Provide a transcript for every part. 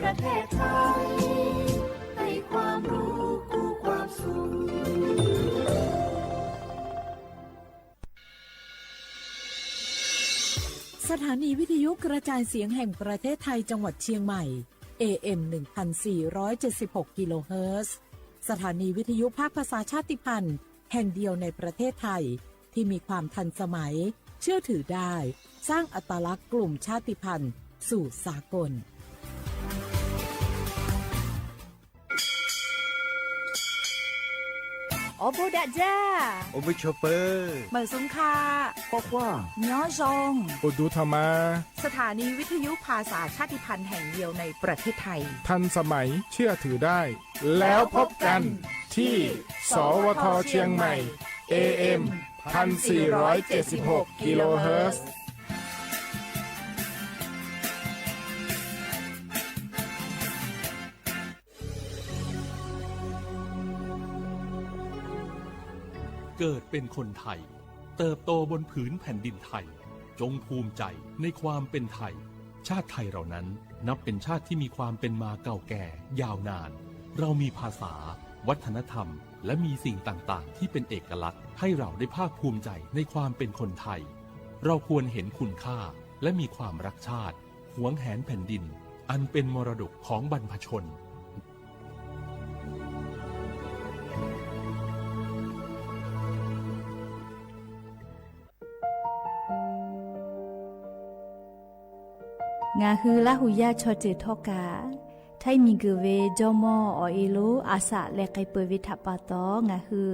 ประเทศไทย ให้ความรู้คู่ความสุข สถานีวิทยุกระจายเสียงแห่งประเทศไทยจังหวัดเชียงใหม่ เอ เอ็ม หนึ่งพันสี่ร้อยเจ็ดสิบหก กิโลเฮิรตซ์ สถานีวิทยุภาคภาษาชาติพันธุ์แห่งเดียวในประเทศไทย ที่มีความทันสมัย เชื่อถือได้ สร้างอัตลักษณ์กลุ่มชาติพันธุ์สู่สากล Awˬ bon daꞈ jaˇ. Awˬ bon chaw peuˬ. Meunˍ suhˍ hk'a. K'awꞈ k'oˆ. Nyawˇ zaw. Awˬ duˬ htaꞈ ma. สถานีวิทยุภาษาชาติพันธุ์แห่งเดียวในประเทศไทย ทันสมัย เชื่อถือได้ แล้วพบกันที่ สวท เชียงใหม่ เอ เอ็ม พันสี่ร้อยเจ็ดสิบหก กิโลเฮิรตซ์ เกิดเป็นคนไทย เติบโตบนผืนแผ่นดินไทย จงภูมิใจในความเป็นไทย ชาติไทยเรานั้นนับเป็นชาติที่มีความเป็นมาเก่าแก่ยาวนาน เรามีภาษา วัฒนธรรม และมีสิ่งต่างๆ ที่เป็นเอกลักษณ์ ให้เราได้ภาคภูมิใจในความเป็นคนไทย เราควรเห็นคุณค่า และมีความรักชาติ หวงแหนแผ่นดิน อันเป็นมรดกของบรรพชน Ngaˬ hui Laˇ huˍ yaˇ chaw ceuˬ htawˇ kaꞈ, htaiˇ miˬ guiˬ ve jawˇ mawˇ awˬ e lonˉ a shaꞈ leh k'ai peuˬ ve htaꞈ pa taw, ngaˬ hui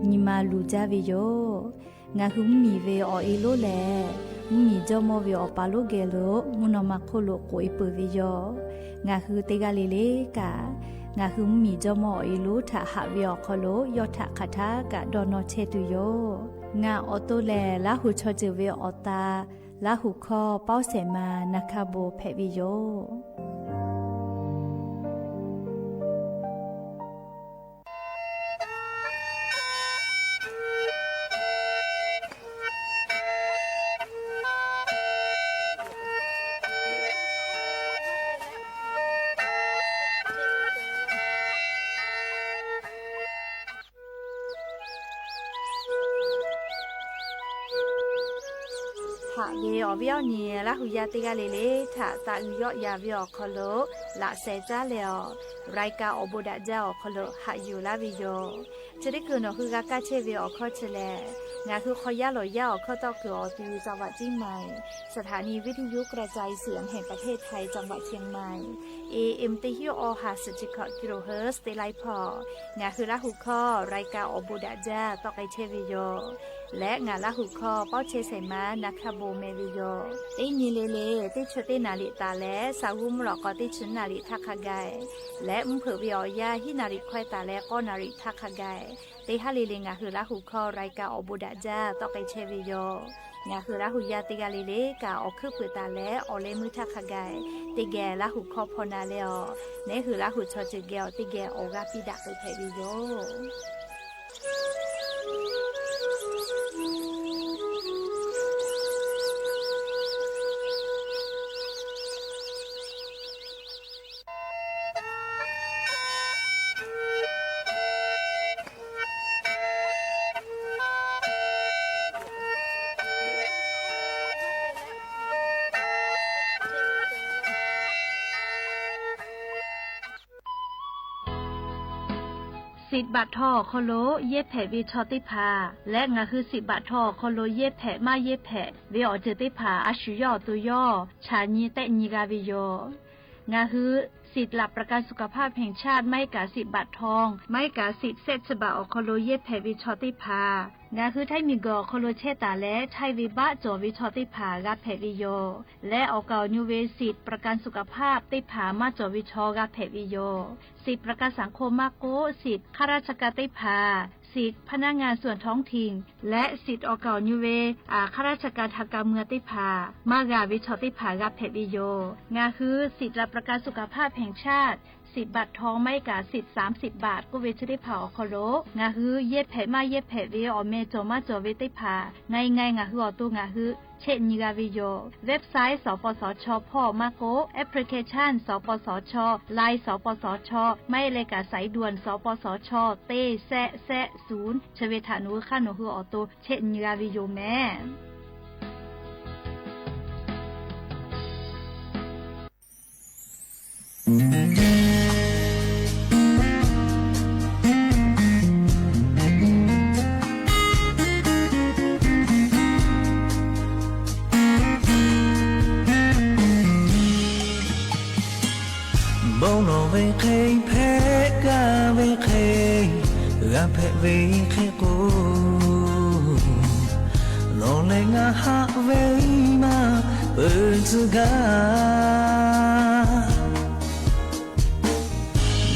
nyi ma luˬ jaˇ ve yoˬ. Ngaˬ hui mvuhˇ miˬ ve awˬ e lonˉ lehˬ, mvuhˇ miˬ jawˇ mawˇ ve awˬ pa lonˉ geh lo mvuhˇ naw ma hk'oˆ lo k'oꞈ e peuˬ ve yoˬ. Ngaˬ hui teˇ g'aˇ le le kaꞈ, ngaˬ hui mvuhˇ miˬ jawˇ mawˇ awˬ e lonˉ htaꞈ haꞈ ve awˬ hk'aw lo yawˇ htaꞈ hk'aˬ htaˇ kaꞈ dawˇ nawˇ chehˇ tuˬ yoˬ. Ngaˬ awˬ to lehˬ, Laˇ huˍ chaw ceuˬ ve awˬ ta, Laˇ huˍ hkawˇ Pawˇ Sehˍ ma Na hkaˇ bon hpehꞈ ve yoˬ. Haꞈ ve awˬ viˉ awˬ nyi Laˇ huˍ yaˇ teˇ g'aˇ le le htaꞈ taꞈ uiˍ yawˆ yan ve awˬ hk'aw lo laꞈ sheh caˉ leh awˬ, รายการ Awˬ bon daꞈ jaˇ awˬ hk'aw lo haꞈ yuˬ laˇ ve yoˬ. Chi teˇ kuiˬ nawˬ hui g'a kaˇ chehˇ ve awˬ hkawˇ chi lehˬ, ngaˬ hui hk'aw yaˇ lawˬ yaˇ awˬ hkawˇ tawˆ kuiˬ awˬ tu จังหวัดเชียงใหม่ สถานีวิทยุกระจายเสียงแห่งประเทศไทย จังหวัดเชียงใหม่ เอ เอ็ม teˇ hinˉ awˬ ha suhˍ chi hkawꞈ กิโลเฮิรตซ์ teˇ laiˉ hpawˇ, ngaˬ hui Laˇ huˍ hkawˇ รายการ Awˬ bon daꞈ jaˇ tawˆ k'ai chehˇ ve yoˬ. Leh ngaˬ Laˇ huˍ hkawˇ Pawˇ chehˇ Sehˍ ma Na hkaˇ bon meh ve yoˬ. Teˇ nyi le le teˇ chi teˇ naˍ riˍ taˍ leh, saˍ g'uˇ mvuhˇ lawꞈ k'aw teˇ chi naˍ riˍ htaˇ hk'a gaˬ, leh mvuhˇ hpeuꞈ ve awˬ yanˇ hiˉ naˍ riˍ hkawehˇ taˍ leh k'awˇ naˍ riˍ htaˇ hk'a gaˬ, teˇ haˉ le le ngaˬ hui Laˇ huˍ hkawˇ รายการ Awˬ bon daꞈ jaˇ tawˆ k'ai chehˇ ve yoˬ. Ngaˬ hui Laˇ huˍ yaˇ teˇ g'aˇ le le kaꞈ awˬ hkuiˉ puiˍ taˍ leh awˬ leh meuˇ htaˇ hk'a gaˬ, teˇ geh Laˇ huˍ hkawˇ hpaw na leh awˬ, neˉ hui Laˇ huˍ chaw ceuˬ geh awˬ teˇ geh awˬ g'aˇ piˇ daꞈ k'ai hpehꞈ ve yoˬ. Siꞈ baꞈ htaw awˬ hk'aw lo yehˇ hpehꞈ ve chaw teˇ hpaˍ leh, ngaˬ hui siꞈ baꞈ htaw awˬ hk'aw lo yehˇ hpehꞈ maˇ yehˇ hpehꞈ ve awˬ ceuˬ teˇ hpaˍ a shu yawˇ awˬ to yawˇ chaꞈ nyi tehˆ nyi g'a ve yoˬ. Ngaˬ hui สิทธิ์หลักประกันสุขภาพแห่งชาติ maˇ heˆ kaꞈ siꞈ baꞈ htaw, maˇ heˆ kaꞈ siꞈ sehˆ chi baꞈ awˬ hk'aw lo yehˇ hpehꞈ ve chaw teˇ hpaˍ, ngaˬ hui htaiˇ miˬ guiˬ awˬ hk'aw lo chehˇ taˍ leh htaiˇ ve baˆ cawˬ ve chaw teˇ hpaˍ g'a hpehꞈ ve yoˬ. Leh awˬ kaˍ awˬ nu ve siꞈ ประกันสุขภาพ teˇ hpaˍ maˇ cawˬ ve chaw g'a hpehꞈ ve yoˬ. Siꞈ ประกันสังคม maˇ k'oˆ, siꞈ ข้าราชการ teˇ hpaˍ, siꞈ พนักงานส่วนท้องถิ่น leh siꞈ awˬ kaˍ awˬ nu ve ข้าราชการทางการเมือง teˇ hpaˍ maˇ g'a ve chaw teˇ hpaˍ g'a hpehꞈ ve yoˬ. Ngaˬ hui สิทธิ์หลักประกันสุขภาพแห่งชาติ สิบบาททอง maˇ heˆ kaꞈ สิบ สามสิบบาท k'oˆ ve chi teˇ hpaˍ awˬ hk'aw lo ngaˬ hui yehˇ hpehꞈ maˇ yehˇ hpehꞈ ve awˬ meh cawˬ maˇ cawˬ ve teˇ hpaˍ ngaˬ ngaˬ ngaˬ hui awˬ to ngaˬ hui chehˇ nyi g'a ve yoˬ. Website สปสช hpawˇ maˇ k'oˆ, application สปสช, Line สปสช maˇ heˆ leh kaꞈ สายด่วน สปสช teˇ แซะ แซะ ศูนย์ chi ve htaꞈ nawˬ hui hk'aˇ nawˬ hui awˬ to chehˇ nyi g'a ve yoˬ mehˍ. Bon lawˬ ve hk'e hpehꞈ gaˇ ve hk'e, g'a hpehꞈ ve hk'e k'o, nawˬ leh ngaˬ haꞈ ve maˇ peuˬ tcuh gaˇ.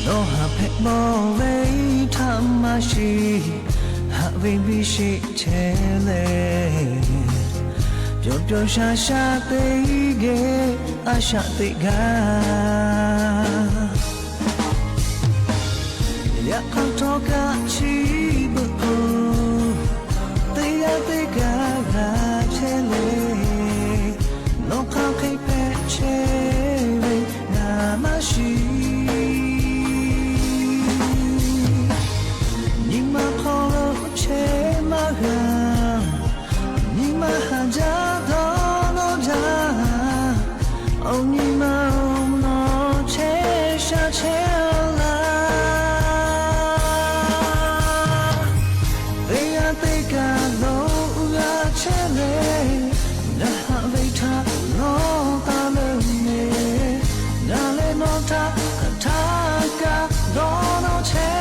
Nawˬ haꞈ hpehꞈ bawˬ ve htaꞈ maˇ shiˍ, haꞈ ve biˇ sheˆ chehˇ leh, pyawˬ pyawˬ sha sha teˇ geh a shaꞈ teꞈ gaˇ. Yaꞈ hk'aˇ htawˇ kaꞈ chi beuꞈ k'o, teˇ g'aˇ teˇ kaꞈ g'a chehˇ le. Nawˬ hk'aˬ hk'e hpehꞈ chehˇ ve ngaˬ maˇ shiˍ. Nyi ma hk'aw lo chehˇ maˇ g'a, nyi ma haꞈ jaˇ dawˇ nawˇ jaˇ. Awˬ nyi ma awˬ nawˬ chehˇ sha chehˇ laˇ. Teˇ g'aˇ teˇ kaꞈ lo g'a chehˇ le. Ngaˬ haꞈ ve htaꞈ nawˬ taˇ leuˬ le. Ngaˬ leh nawˬ htaꞈ hk'aˬ htaˇ kaꞈ dawˇ nawˇ chehˇ.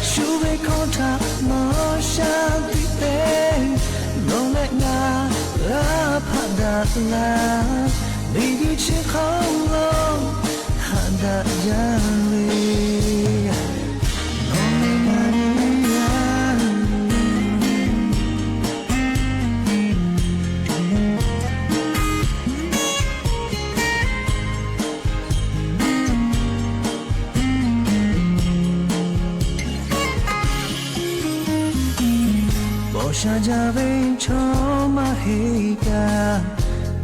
Shu ve hkawˇ htaꞈ nawˬ shaˍ tiꞈ te. Nawˬ leh ngaˬ g'a hpaꞈ daꞈ laˇ. Miˬguiˬ chi hk'aw lo haꞈ daꞈ jaˇ ve, nawˬ leh ngaˬ nyi g'a. Bawˬ sha jaˇ ve chaw maˇ heˆ kaꞈ,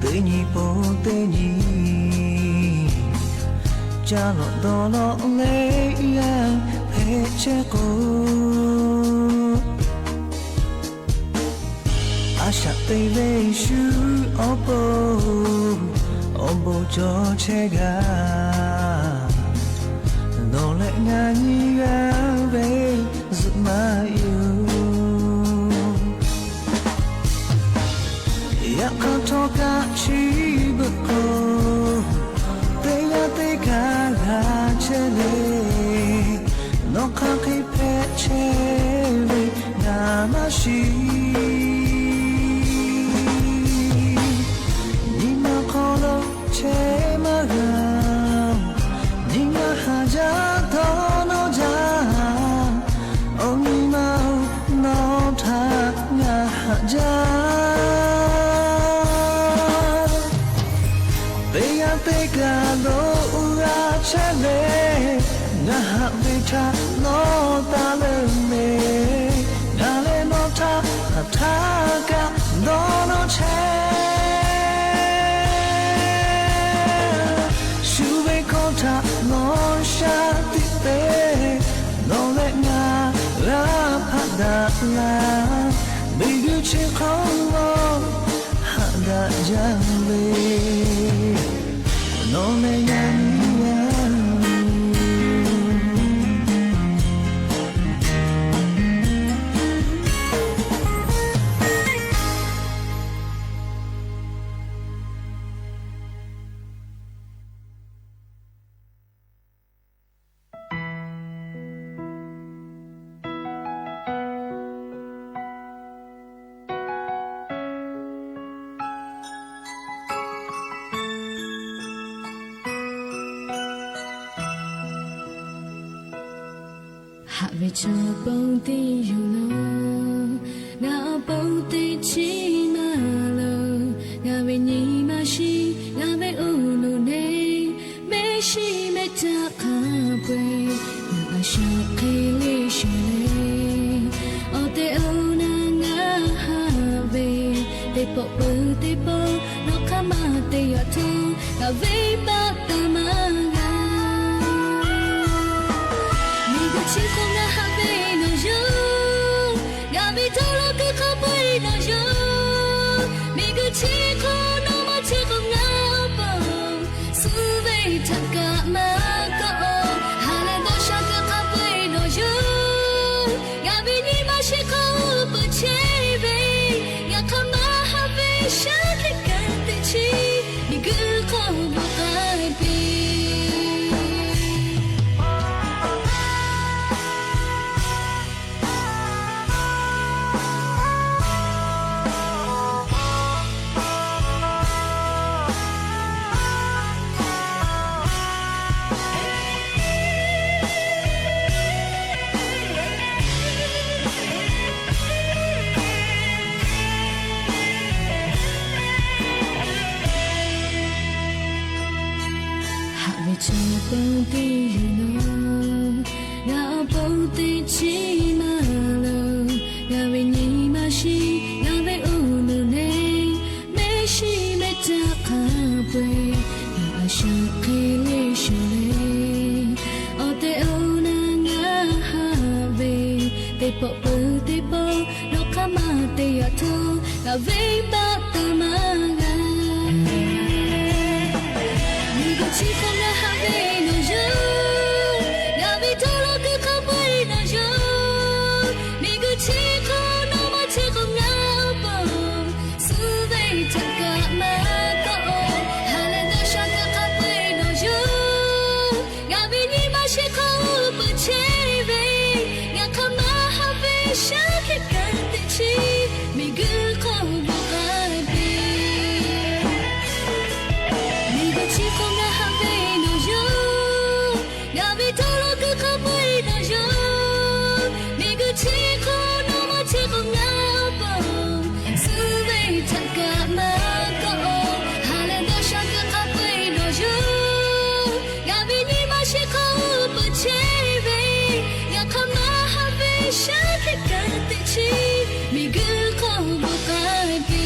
teˇ nyi pon teˇ nyi ca lawꞈ dawˇ lawꞈ leh g'a hpehꞈ chehˇ k'o, a shaꞈ teꞈ ve shu awˬ pon awˬ bon cawˬ chehˇ gaˇ. Nawˬ leh ngaˬ nyi g'a ve zuhꞈ maˇ yoˬ. Yaꞈ hk'aˇ htawˇ kaꞈ chi beuꞈ k'o, teˇ g'aˇ teˇ kaꞈ g'a chehˇ le. Nawˬ hk'aˬ hk'e hpehꞈ chehˇ ve ngaˬ maˇ shiˍ. Nyi ma hk'aw lo chehˇ maˇ g'a, nyi ma haꞈ jaˇ dawˇ nawˇ jaˇ. Awˬ nyi ma-oˬ, nawˬ htaꞈ ngaˬ haꞈ jaˇ. Teˇ g'aˇ teˇ kaꞈ lo g'a chehˇ le. Ngaˬ haꞈ ve htaꞈ nawˬ taˇ leuˬ le. Ngaˬ leh nawˬ htaꞈ hk'aˬ htaˇ kaꞈ dawˇ nawˇ chehˇ. Shu ve hkawˇ htaꞈ nawˬ shaˍ tiꞈ te. Nawˬ leh ngaˬ g'a hpaꞈ daꞈ laˇ. Miˬguiˬ chi hk'aw lo haꞈ daꞈ jaˇ ve, nawˬ leh ngaˬ nyi g'a. Haꞈ ve chaw pon teˇ yoˬ laˇ, ngaˬ awˬ pon teˇ chiˉ maˇ laˬ. Ngaˬ ve nyi ma shiˍ, ngaˬ ve oˇ teˇ pawˆ nawˬ hk'aˇ maˇ te yaꞈ htaˇ, ngaˬ venˇbaˆ taˇ maˇ g'a. Miˬguiˬ chi hk'oˆ ngaˬ haꞈ ve nawˬ yoˬ. Ngaˬ ve dawˇ law kuiˬ hk'a peu-eˬ nawˬ yoˬ. Miˬguiˬ chi hk'oˆ nawˬ maˇ chehˇ k'o ngaˬ awˬ pon, suh ve htaꞈ kaꞈ maˇ kawˆ-oˬ. Ha lehˬ dawˇ sha kuiˬ hk'a peu-eˬ nawˬ yoˬ. Ngaˬ ve nyi ma shiˍ hk'oˆ peuˬ chehˇ ve, ngaˬ hk'aˇ maˇ haꞈ ve shaˉ hkiˆ kaꞈ teꞈ chiˉ, miˬguiˬ hk'oˆ bon k'ai piˇ. Haꞈ ve chaw pon teˇ yehˬ nawˬ, ngaˬ awˬ pon teꞈ chiˉ maˇ loˍ. Ngaˬ ve nyi ma shiˍ, ngaˬ ve uˉ nuˬ neˇ, mehˆ shiˍ mehˆ caˇ hk'a peu-eˬ, ngaˬ a shaꞈ hk'e le shawˍ le. Awˬ tehˬ awˬ na ngaˬ haꞈ ve, teˇ pawˆ peuˬ teˇ pawˆ nawˬ hk'aˇ maˇ te yaꞈ htaˇ, ngaˬ venˇbaˆ taˇ maˇ g'a. Miˬguiˬ chi hk'oˆ ngaˬ haꞈ ve nawˬ yoˬ. Ngaˬ ve dawˇ law kuiˬ hk'a peu-eˬ nawˬ yoˬ. Miˬguiˬ chi hk'oˆ nawˬ maˇ chehˇ k'o ngaˬ awˬ pon, suh ve htaꞈ kaꞈ maˇ kawˆ-oˬ. Ha lehˬ dawˇ sha kuiˬ hk'a peu-eˬ nawˬ yoˬ. Ngaˬ ve nyi ma shiˍ hk'oˆ peuˬ chehˇ ve, ngaˬ hk'aˇ maˇ haꞈ ve shaˉ hkiˆ kaꞈ teꞈ chiˉ, miˬguiˬ hk'oˆ bon k'ai piˇ. Miˬguiˬ chi hk'oˆ ngaˬ haꞈ ve nawˬ yoˬ. Ngaˬ ve dawˇ law kuiˬ hk'a peu-eˬ nawˬ yoˬ. Miˬguiˬ chi hk'oˆ nawˬ maˇ chehˇ k'o ngaˬ awˬ pon, suh ve htaꞈ kaꞈ maˇ kawˆ-oˬ. Ha lehˬ dawˇ sha kuiˬ hk'a peu-eˬ nawˬ yoˬ. Ngaˬ ve nyi ma shiˍ hk'oˆ peuˬ chehˇ ve, ngaˬ hk'aˇ maˇ haꞈ ve shaˉ hkiˆ kaꞈ teꞈ chiˉ, miˬguiˬ hk'oˆ bon k'ai piˇ.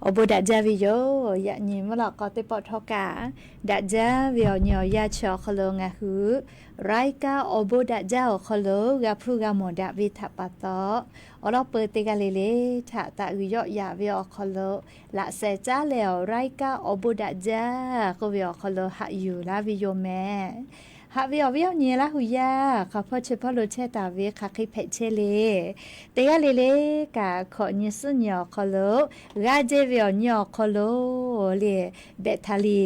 Awˬ bon daꞈ jaˇ ve yoˬ. Yaꞈ nyi mvuhˇ lawꞈ k'aw teˇ pawˆ htawˇ kaꞈ, daꞈ jaˇ ve awˬ nyi awˬ yanˇ chi awˬ hk'aw lo ngaˬ hui รายการ awˬ bon daꞈ jaˇ awˬ hk'aw lo g'a hpuˇ g'a mawˬ daꞈ ve htaꞈ pa taw, awˬ lawn peuˬ teˇ g'aˇ le le htaꞈ taꞈ g'uiˬ yawˆ yaꞈ ve awˬ hk'aw lo, laꞈ sheh caˉ leh awˬ รายการ awˬ bon daꞈ jaˇ k'oˆ ve awˬ hk'aw lo haꞈ yuˬ laˇ ve yoˬ mehˍ. Haꞈ ve awˬ viˉ awˬ nyi Laˇ hu yaˇ hk'aˬ hpawˇ chi hpawˇ lo chehˇ taˍ ve hk'aˬ hk'e hpehꞈ chehˇ le. Teˇ g'aˇ le le kaꞈ hkawꞈ nyi suhˉ nyi awˬ hk'aw lo, g'a jehˇ ve awˬ nyi awˬ hk'aw lo le, behꞈ htaꞈ le,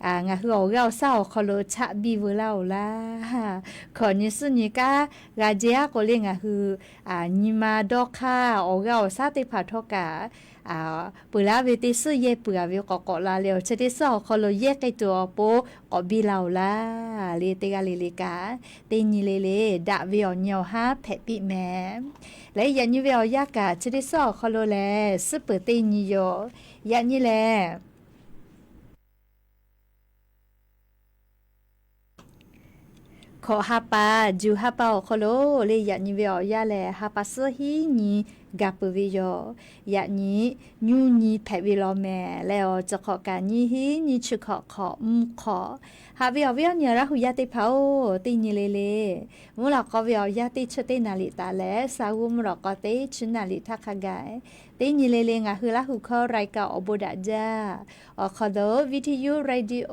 ngaˬ hui awˬ g'aˇ awˬ shaˉ awˬ hk'aw lo chaˆ biˇ veu laˇ-oˬ laˇ. Hkawꞈ nyi suhˉ nyi kaꞈ g'a jehˇ-aˉ k'o le, ngaˬ hui nyi ma dawˇ hk'aˇ awˬ g'aˇ awˬ shaˉ teˇ hpaˍ htawˇ kaꞈ peuˬ laˇ ve teˇ suhˉ yehˇ peuˬ-a ve k'awꞈ k'awꞈ la leh, awˬ chi teˇ suhˉ awˬ hk'aw lo yehˇ k'ai tuˬ awˬ pon k'awꞈ biˇ laˇ-oˬ laˇ le. Teˇ g'aˇ le le kaꞈ teˇ nyi le le daꞈ ve awˬ nyi awˬ haˉ hpehꞈ piˇ mehˍ. Leh yaꞈ nyi ve awˬ yanˇ kaꞈ chi teˇ suhˉ awˬ hk'aw lo lehˬ, suhˉ peuˬ teˇ nyi yoˬ. Yaꞈ nyi lehˬ, hkawꞈ ha pa, juˬ ha pa awˬ hk'aw lo le, yaꞈ nyi ve awˬ yanˇ lehˬ, ha pa suhˉ hiˉ nyi gaˬ peuˬ ve yoˬ. Yaꞈ nyi nyuˇ nyi hpehꞈ ve law mehˍ leh, awˬ ceuˬ hk'awꞈ kaꞈ nyiˇ hinˉ nyiˇ chi hkawꞈ hk'awꞈ mvuhˇ hk'awꞈ. Haꞈ ve awˬ viˉ awˬ nyi Laˇ hu yaˇ teˇ hpaˍ-oˬ, teˇ nyi le le mvuhˇ lawꞈ k'aw ve awˬ yanˇ teˇ chi teˇ naˍ riˍ taˍ leh, sa g'uˇ mvuhˇ lawꞈ k'aw teˇ chi naˍ riˍ htaˇ hk'a gaˬ, teˇ nyi le le ngaˬ hui Laˇ hu hkawˇ รายการ awˬ bon daꞈ jaˇ awˬ hk'aw lo Viˇ hti yuˇ radio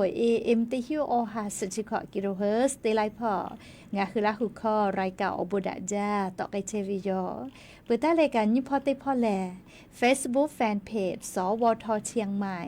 A M teˇ hinˉ awˬ ha suhˍ chi hkawꞈ kilohertz teˇ laiˉ hpawˇ, ngaˬ hui Laˇ hu hkawˇ รายการ awˬ bon daꞈ jaˇ tawˆ k'ai chehˇ ve yoˬ. Peuˬ taˉ leh kaꞈ nyiˇ hpawˇ teˇ hpawˇ lehˬ, Facebook fan page สวท เชียงใหม่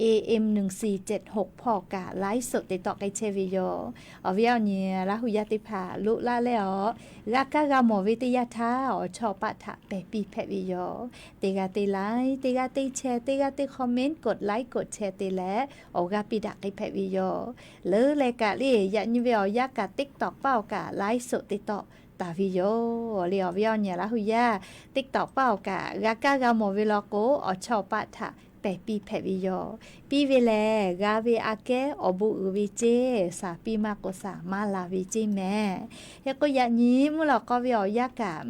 A M หนึ่งสี่เจ็ดหก hpawˇ kaꞈ ไลฟ์สด te tawˆ k'ai chehˇ ve yoˬ. Awˬ viˉ awˬ nyi Laˇ hu yaˇ teˇ hpaˍ loꞈ la leh awˬ g'a kaˇ g'a mawˬ ve teˇ yanˇ htaˇ, awˬ chawˇ paˆ htaꞈ pehˬ piˇ hpehꞈ ve yoˬ. Teˇ g'aˇ teˇ like, teˇ g'aˇ teˇ share, teˇ g'aˇ teˇ comment, กดไลค์ กดแชร์ te leh awˬ g'aˇ piˇ daꞈ k'ai hpehꞈ ve yoˬ. Leuˉ leh kaꞈ le, yaꞈ nyi ve awˬ yanˇ kaꞈ TikTok paˆ awˬ kaꞈ ไลฟ์สด te tawˆ taˍ ve yoˬ le. Awˬ viˉ awˬ nyi Laˇ hu yaˇ TikTok paˆ awˬ kaꞈ g'a kaˇ g'a mawˬ ve law k'o, awˬ chawˇ awˬ paˆ htaꞈ pehˬ piˇ hpehꞈ ve yoˬ. Piˇ ve lehˬ, g'a ve aꞈ kehˉ awˬ bon uiˍ ve ceˇ, shaˍ piˇ maˇ k'o shaˍ maˇ la ve ceˇ mehˍ. Hk'e k'o, yaꞈ nyi mvuhˇ lawꞈ k'aw ve awˬ yanˇ kaꞈ,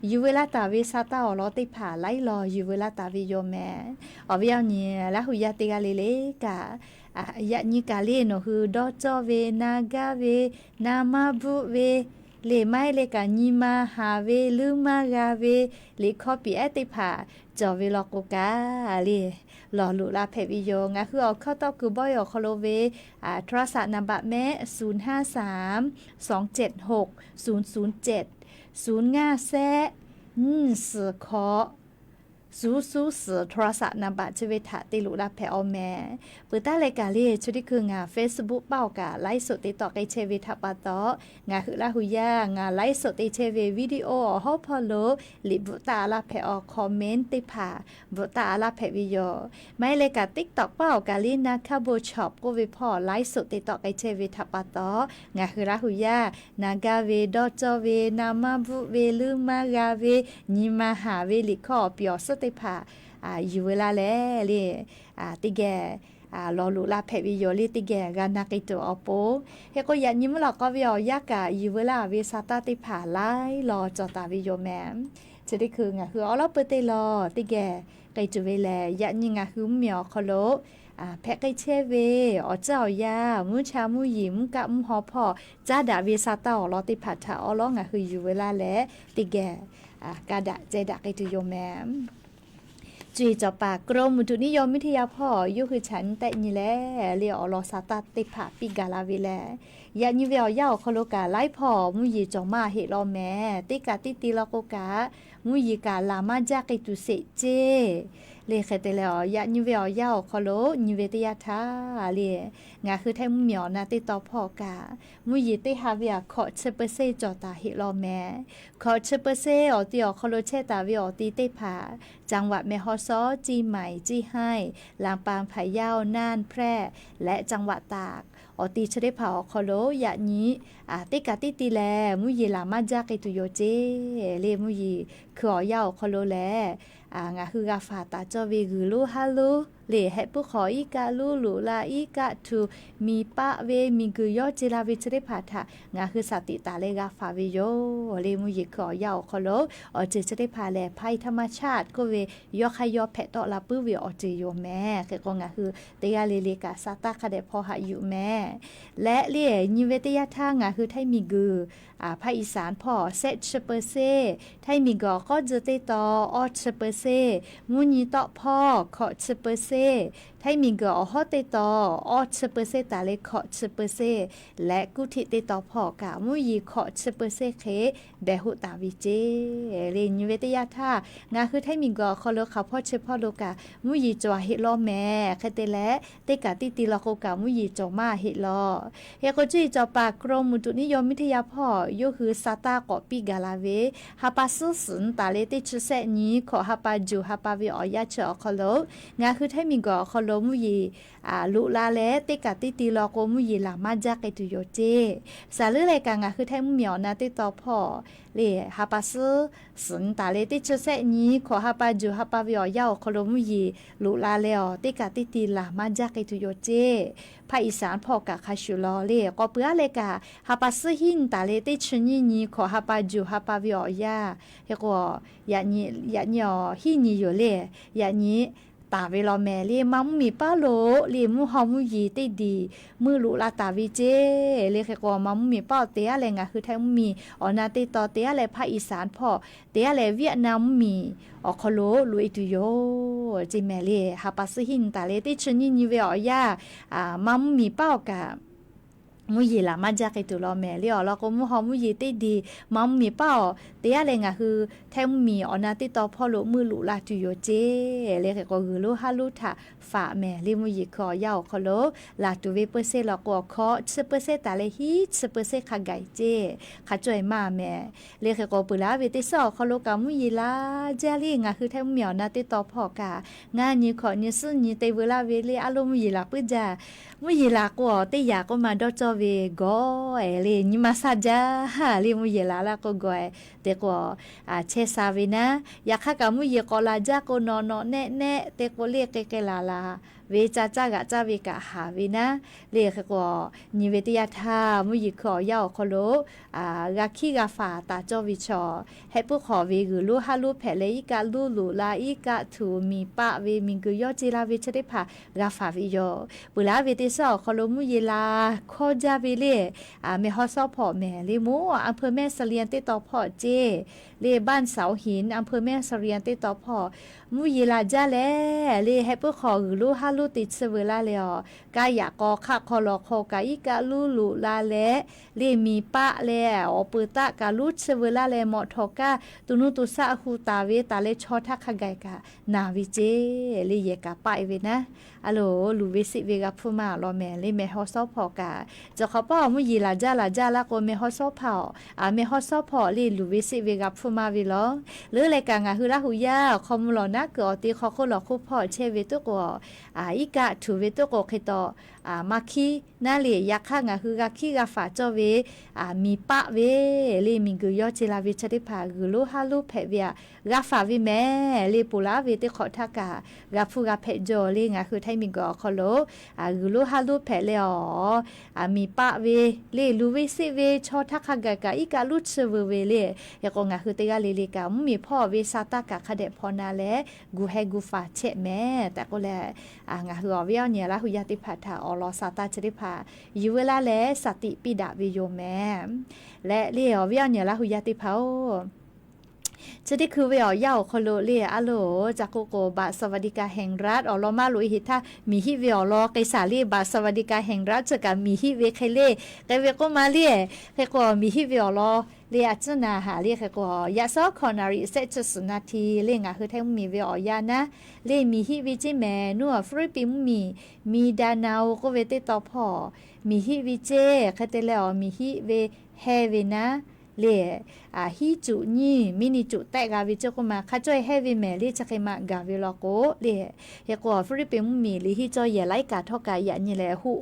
yuˬ veu laˇ taˍ ve sa taˇ awˬ lawn teˇ hpaˍ laiˉ law yuˬ veu laˇ taˍ ve yoˬ mehˍ. Awˬ viˉ awˬ nyi Laˇ hu yaˇ teˇ g'aˇ le le kaꞈ, yaꞈ nyi kaꞈ le nawˬ hui dawˇ cawˇ ve, na gaˇ ve, na maˇ bvuhˆ ve, liꞈ maˇ heˆ leh kaꞈ nyi ma haˍ ve, leuˉ maˇ g'a ve, liꞈ hkawˇ piˍ ehˉ teˇ hpaˍ cawˬ ve law k'o kaꞈ le, lawˬ loꞈ la hpehꞈ ve yoˬ. Ngaˬ hui awˬ hkawˇ tawˆ kuiˬ bawehˇ awˬ hk'aw lo ve โทรศัพท์ naˍ baꞈ mehˆ ศูนย์ห้าสาม สองเจ็ดหก ศูนย์ศูนย์เจ็ด ศูนย์ห้าแซะ nyiˇ suhˍ hkawꞈ suˉ suˉ suhˍ โทรศัพท์ naˍ baꞈ chi ve htaꞈ te loꞈ la hpehꞈ awˬ mehˍ. Peuˬ taˉ leh kaꞈ le chi teˇ hkui ngaˬ Facebook paˆ awˬ kaꞈ ไลฟ์สด teˇ tawˆ k'ai chehˇ ve htaꞈ pa taw, ngaˬ hui Laˇ hu yaˇ ngaˬ ไลฟ์สด te chehˇ ve video awˬ hawˉ hpawˇ lo liꞈ bvuhꞈ taˆ a laˇ hpehꞈ awˬ comment teˇ hpaˍ bvuhꞈ taˆ a laˇ hpehꞈ ve yoˬ. Maˇ heˆ leh kaꞈ TikTok paˆ awˬ kaꞈ le na hkaˇ bon chawꞈ k'oˆ ve hpawˇ ไลฟ์สด teˇ tawˆ k'ai chehˇ ve htaꞈ pa taw, ngaˬ hui Laˇ hu yaˇ na gaˇ ve, dawˇ cawˇ ve, na maˇ bvuhˆ ve, leuˉ maˇ g'a ve, nyi ma haˍ ve, liꞈ hkawˇ awˬ piˍ awˬ suhˉ teˇ hpaˍ yuˬ veu laˇ leh le, teˇ geh lawˬ loꞈ la hpehꞈ ve yoˬ le. Teˇ geh g'a na k'ai tuˬ awˬ pon, hk'e k'o yaꞈ nyi mvuhˇ lawꞈ k'aw ve awˬ yanˇ kaꞈ yuˬ veu laˇ ve sa taˇ teˇ hpaˍ laiˉ law cawˬ taˍ ve yoˬ mehˍ. Chi teˇ hkui ngaˬ hui awˉ lawˉ peu teˇ law teˇ geh k'ai tuˬ ve lehˬ, yaꞈ nyi ngaˬ hui mvuhˇmiˬ awˬ hk'aw lo hpehꞈ k'ai chehˇ ve awˬ ceuˬ awˬ yanˇ, mvuhˇ cha mvuhˇ yeˬ mvuhˇ kaˆ mvuhˇ haw hpawˇ caˉ daꞈ ve sa taˇ awˬ lawn teˇ hpaˍ htaꞈ awˉ lawˉ ngaˬ hui yuˬ veu laˇ leh, teˇ geh kaˇ daꞈ ceh daꞈ k'ai tuˬ yoˬ mehˍ. Cuˇ yiˍ cawˬ paˍ กรมอุตุนิยมวิทยา hpawˇ yawˇ hui chaꞈ nyi tehˆ nyi leh le awˬ lawn sa taˇ teˇ hpaˍ piˇ gaˬ la ve lehˬ, yaꞈ nyi ve awˬ yanˇ awˬ hk'aw lo kaꞈ laiˉ hpawˇ mvuhˇ yeˬ cawˬ maˇ heˆ law mehˍ. Teˇ kaꞈ teˇ ti law k'o kaꞈ, mvuhˇ yeˬ kaꞈ laˬ maˇ jaˇ k'ai tuˬ sheˍ ceˇ. Le hk'e te leh, yaꞈ nyi ve awˬ yanˇ awˬ hk'aw lo nyi ve teˇ yanˇ htaˇ le, ngaˬ hui Htaiˇ mvuhˇmiˬ awˬ na teˇ tawn hpawˇ kaꞈ, mvuhˇ yeˬ teˇ ha ve aꞈ hkawꞈ chi เปอร์เซ็นต์ cawˬ taˍ heˆ law mehˍ. Hkawꞈ chi เปอร์เซ็นต์ awˬ ti awˬ hk'aw lo chehˇ taˍ ve awˬ ti teˇ hpaˍ จังหวัดแม่ฮ่องสอน เชียงใหม่ เชียงราย ลำปาง พะเยา น่าน แพร่ และจังหวัดตาก awˬ ti chi teˇ hpaˍ awˬ hk'aw lo yaꞈ nyi teˇ kaꞈ teˇ ti lehˬ mvuhˇ yeˬ laˬ maˇ jaˇ k'ai tuˬ yoˬ ceˇ. Le mvuhˇ yeˬ hkui awˬ yanˇ awˬ hk'aw lo lehˬ, ngaˬ hui g'a faˍ taˍ cawˇ ve g'uiˬ lonˉ haˉ lonˉ le, hehˆ puiˉ hk'awꞈ iˉ kaˆ lonˉ, loꞈ la iˉ kaˆ htu, miˬ paˆ ve miˬ guiˬ yawˇ ce la ve chi teˇ hpaˍ htaꞈ ngaˬ hui shaˍ tiꞈ taˍ leh g'a faˍ ve yoˬ. Le mvuhˇ yeˬ hkui awˬ yanˇ awˬ hk'aw lo awˬ ceuˬ chi teˇ hpaˍ lehˬ ภัยธรรมชาติ k'oˆ ve yawˇ hk'aˇ yawˇ hpehꞈ tawˆ la puiˉ ve awˬ ceuˬ yoˬ mehˍ. Hk'e k'o ngaˬ hui teˇ g'aˇ le le kaꞈ sa taˇ hk'a dehꞈ hpaw haꞈ yuˬ mehˍ. Leh le nyi ve teˇ yanˇ htaˇ ngaˬ hui Htaiˇ miˬ guiˬ ภาคอีสาน hpawˇ shehˆ chi เปอร์เซ็นต์, Htaiˇ miˬ guiˬ awˬ k'awˉ tzuh teˇ tawn awˇ chi เปอร์เซ็นต์, mvuhˇ nyi tawˆ hpawˇ hkawꞈ chi เปอร์เซ็นต์, Htaiˇ miˬ guiˬ awˬ hawˉ teˇ tawn awˇ chi เปอร์เซ็นต์ taˍ leh hkawꞈ chi เปอร์เซ็นต์, leh kuˇ htiˆ teˇ tawn hpawˇ kaꞈ mvuhˇ yeˬ hkawꞈ chi เปอร์เซ็นต์ hk'e behˬ hoˆ taˍ ve ceˇ. Le nyi ve teˇ yanˇ htaˇ ngaˬ hui Htaiˇ miˬ guiˬ awˬ hk'aw lo hk'aˬ hpawˇ chi hpawˇ lo kaꞈ mvuhˇ yeˬ cawˬ heˆ law mehˍ. Hk'e te leh teˇ kaꞈ teˇ ti law k'o kaꞈ mvuhˇ yeˬ cawˬ maˇ heˆ law. Hk'e k'o cuˇ yiˍ cawˬ paˍ กรมอุตุนิยมวิทยา hpawˇ yawˇ hui sa taˇ k'awꞈ piˇ gaˬ la ve, ha pa suhˉ suhˍ nyi taˍ leh teˇ chi shehˆ nyi hkawꞈ ha pa juˬ ha pa ve awˬ yanˇ chi awˬ hk'aw lo ngaˬ hui Htaiˇ miˬ guiˬ awˬ hk'aw lo mvuhˇ yeˬ loꞈ la leh teˇ kaꞈ teˇ ti law k'o mvuhˇ yeˬ laˬ maˇ jaˇ k'ai tuˬ yoˬ ceˇ. Saˍ leuˉ leh kaꞈ ngaˬ hui Htaiˇ mvuhˇmiˬ awˬ na teˇ tawn hpawˇ le ha pa suhˉ suhˍ nyi taˍ leh teˇ chi shehˆ nyi hkawꞈ ha pa juˬ ha pa ve awˬ yanˇ awˬ hk'aw lo mvuhˇ yeˬ loꞈ la leh awˬ teˇ kaꞈ teˇ ti laˬ maˇ jaˇ k'ai tuˬ yoˬ ceˇ. ภาคอีสาน hpawˇ kaꞈ hk'a shuˍ law le k'awꞈ peuˬ aˉ leh kaꞈ ha pa suhˉ hiˉ nyi taˍ leh teˇ chi nyiˇ nyi hkawꞈ ha pa juˬ ha pa ve awˬ yanˇ, hk'e k'o yaꞈ nyi awˬ hiˉ nyi yoˬ le. Yaꞈ nyi taˍ ve law mehˍ le maˇ mvuhˇmiˬ paˉ lo le mvuhˇ haw mvuhˇ yeˬ teˇ diˬ meuˇ loꞈ la taˍ ve ceˇ. Le hk'e k'o maˇ mvuhˇmiˬ paˉ awˬ te aˉ leh ngaˬ hui Htaiˇ mvuhˇmiˬ awˬ na teˇ tawn te aˉ leh ภาคอีสาน hpawˇ te aˉ leh Vietnam mvuhˇmiˬ awˬ hk'aw lo loꞈ e tuˬ yoˬ ceˇ mehˍ le. Ha pa suhˉ hiˉ nyi taˍ leh teˇ chi nyiˇ nyi ve awˬ yanˇ maˇ mvuhˇmiˬ paˉ awˬ kaꞈ mvuhˇ yeˬ laˬ maˇ jaˇ k'ai tuˬ law mehˍ le. Awˬ lawn k'o mvuhˇ haw mvuhˇ yeˬ teˇ diˬ maˇ mvuhˇmiˬ paˉ awˬ te aˉ leh ngaˬ hui Htaiˇ mvuhˇmiˬ awˬ na teˇ tawn hpawˇ lo meuˇ loꞈ la tuˬ yoˬ ceˇ. Le hk'e k'o g'uiˬ lonˉ haˉ lonˉ htaꞈ faꞈ mehˍ le mvuhˇ yeˬ hkui awˬ yanˇ awˬ hk'aw lo laˬ tuˬ ve เปอร์เซ็นต์ law k'o awˬ hkawꞈ chi เปอร์เซ็นต์ taˍ leh hiˉ chi เปอร์เซ็นต์ hk'a gaˬ ceˇ hk'a caweh maˇ mehˍ. Le hk'e k'o peuˬ laˉ ve teˇ suhˉ awˬ hk'aw lo kaꞈ mvuhˇ yeˬ laˬ jaˇ le ngaˬ hui Htaiˇ mvuhˇmiˬ awˬ na teˇ tawn hpawˇ kaꞈ ngaˇ nyi hkawꞈ nyi suhˉ nyi te veu laˇ ve le aˉ lo mvuhˇ yeˬ laˬ puiˉ jaˇ. Mvuhˇ yeˬ laˬ k'o teˇ yaꞈ k'oˆ maˇ dawˇ cawˇ ve gawˬ-e le, nyi ma shaˇ jaˇ le, mvuhˇ yeˬ laˬ laˇ k'o gawˬ-e te k'o, chehˇ sha ve naˉ. Yaꞈ hk'aˇ kaꞈ mvuhˇ yeˬ k'awꞈ laˬ jaˇ k'o nawꞈ nawꞈ nehˆ nehˆ te k'o le k'ai k'ai laˬ laˬ ve ca caˇ g'aꞈ caˇ ve kaꞈ haˍ ve naˉ. Le hk'e k'o, nyi ve teˇ yanˇ htaˇ mvuhˇ yeˬ hkui awˬ yanˇ awˬ hk'aw lo g'a hkiˉ g'a faˍ taˍ cawˇ ve chaw, heh puiˉ hk'awꞈ ve g'uiˬ lonˉ haˉ lonˉ hpehꞈ leh iˉ kaˆ luˉ loꞈ la, iˉ kaˆ htuꞈ miˬ paˆ ve miˬ guiˬ yawˇ ce la ve chi teˇ hpaˍ g'a faˍ ve yoˬ. Peuˬ laˬ ve teˇ shaˉ awˬ hk'aw lo mvuhˇ yeˬ laˬ hkawˇ jaˇ ve le, meh haw shawˉ hpawꞈ mehˍ le, mvuhˇ อำเภอแม่เสลียง teˇ taw hpawˇ ceˇ le, บ้านเสาหิน อำเภอแม่เสลียง teˇ taw hpawˇ mvuhˇ yeˬ laˬ jaˇ leh le, heh puiˉ hk'awꞈ g'uiˬ lonˉ haˉ lonˉ te tsuhˇ veu laˇ leh awˬ, kaˇ yaꞈ k'aw hk'aˆ hk'aw lawˬ hk'aw kaꞈ iˉ kaˆ luˉ loꞈ la leh le, miˬ paˆ leh awˬ peu taˆ kaꞈ luˉ tsuhˇ veu laˇ leh, mawꞈ htawꞈ kaˇ to nuˇ to shaˆ hu taˍ ve taˍ leh chaw htaˇ hk'a gaˬ kaꞈ naˬ ve ceˇ le, yehˬ kaꞈ paˆ-e ve naˉ. A loˬ, luˬ ve seˆ ve g'a hpfuhˇ maˇ awˬ lawn mehˍ le, meh haw shawˉ hpawꞈ kaꞈ. Cawˬ hk'awꞈ paˆ awˬ mvuhˇ yeˬ laˬ jaˇ laˬ jaˇ laˇ k'o, meh haw shawˉ hpawꞈ, meh haw shawˉ hpawꞈ le luˬ ve seˆ ve g'a hpfuhˇ maˇ ve law. Leuˉ leh kaꞈ ngaˬ hui Laˇ huˍ yaˇ awˬ hk'aw mvuh lawˬ naˉ kuiˬ awˬ te hk'aw hk'oˆ lawˬ hk'oˆ hpawˇ chehˇ ve tuˉ k'o, iˉ kaˆ htuꞈ ve tuˉ k'o hk'e taw maˇ hkiˉ naˉ le. Yaꞈ hk'aˇ ngaˬ hui g'a hkiˉ g'a faˍ cawˇ ve miˬ paˆ ve le, miˬ guiˬ yawˇ ce la ve chi teˇ hpaˍ g'uiˬ lonˉ haˉ lonˉ hpehꞈ ve aꞈ g'a faˍ ve mehˍ le, ponˬ laˬ ve teˇ hk'awꞈ htaˇ kaꞈ g'a hpfuhˇ g'a hpehꞈ jaw le. Ngaˬ hui Htaiˇ miˬ guiˬ awˬ hk'aw lo g'uiˬ lonˉ haˉ lonˉ hpehꞈ leh awˬ, miˬ paˆ ve le luˬ ve seˆ ve chaw htaˇ hk'a gaˬ kaꞈ iˉ kaˆ luˉ tsuhˇ veu ve le. Hk'e k'o ngaˬ hui teˇ g'aˇ le le kaꞈ mvuhˇmiˬ hpawˇ ve sa taˇ kaꞈ hk'a dehꞈ hpaw na leh, gu heh gu faˍ chehˇ mehˍ tehꞈ k'oˆ leh, ngaˬ hui awˬ viˉ awˬ nyi Laˇ huˍ yaˇ teˇ hpaˍ htaꞈ awˬ lawn sa taˇ chi teˇ hpaˍ yuˬ veu laˇ leh สติ piˇ daꞈ ve yoˬ mehˍ. Leh le awˬ viˉ awˬ nyi Laˇ huˍ yaˇ teˇ hpaˍ-oˬ, chi teˇ hkui ve awˬ yanˇ awˬ hk'aw lo le a loˬ, ca k'oˆ k'o บัตรสวัสดิการแห่งรัฐ awˬ lawn maˇ loꞈ-e heˍ htaˇ, miˬ hiˆ ve awˬ lawn k'ai shaˍ le, บัตรสวัสดิการแห่งรัฐ chi kaꞈ miˬ hiˆ ve hk'e le, k'ai ve k'oˆ ma le. Hk'e k'o miˬ hiˆ ve awˬ lawn le a ciˉ naˍ haˍ le. Hk'e k'o yaꞈ shawˉ hkawꞈ naˍ riˍ shehˆ chi suhˍ naˍ hti le ngaˬ hui Htaiˇ mvuhˇmiˬ ve awˬ yanˇ naˉ le, miˬ hiˆ ve ceˇ mehˍ nuˇ awˬ Hpiˇliˇpiˆ mvuhˇmiˬ Mindanao k'oˆ ve teˇ taw hpawˇ miˬ hiˆ ve ceˇ. Hk'e te leh awˬ miˬ hiˆ ve hehnˇ ve naˉ le, hiˉ cuꞈ nyiˇ miˇ ni cuꞈ tehˆ g'a ve ceˇ k'oˆ ma hk'a cawˇ hehnˇ ve mehˍ le. Chi hk'e ma gaˬ ve law k'o le, hk'e k'o Hpiˇliˇpiˆ mvuhˇmiˬ liꞈ hiˆ cawˇ yehˬ laiˉ kaꞈ htawˇ kaꞈ yaꞈ nyi leh hoˆ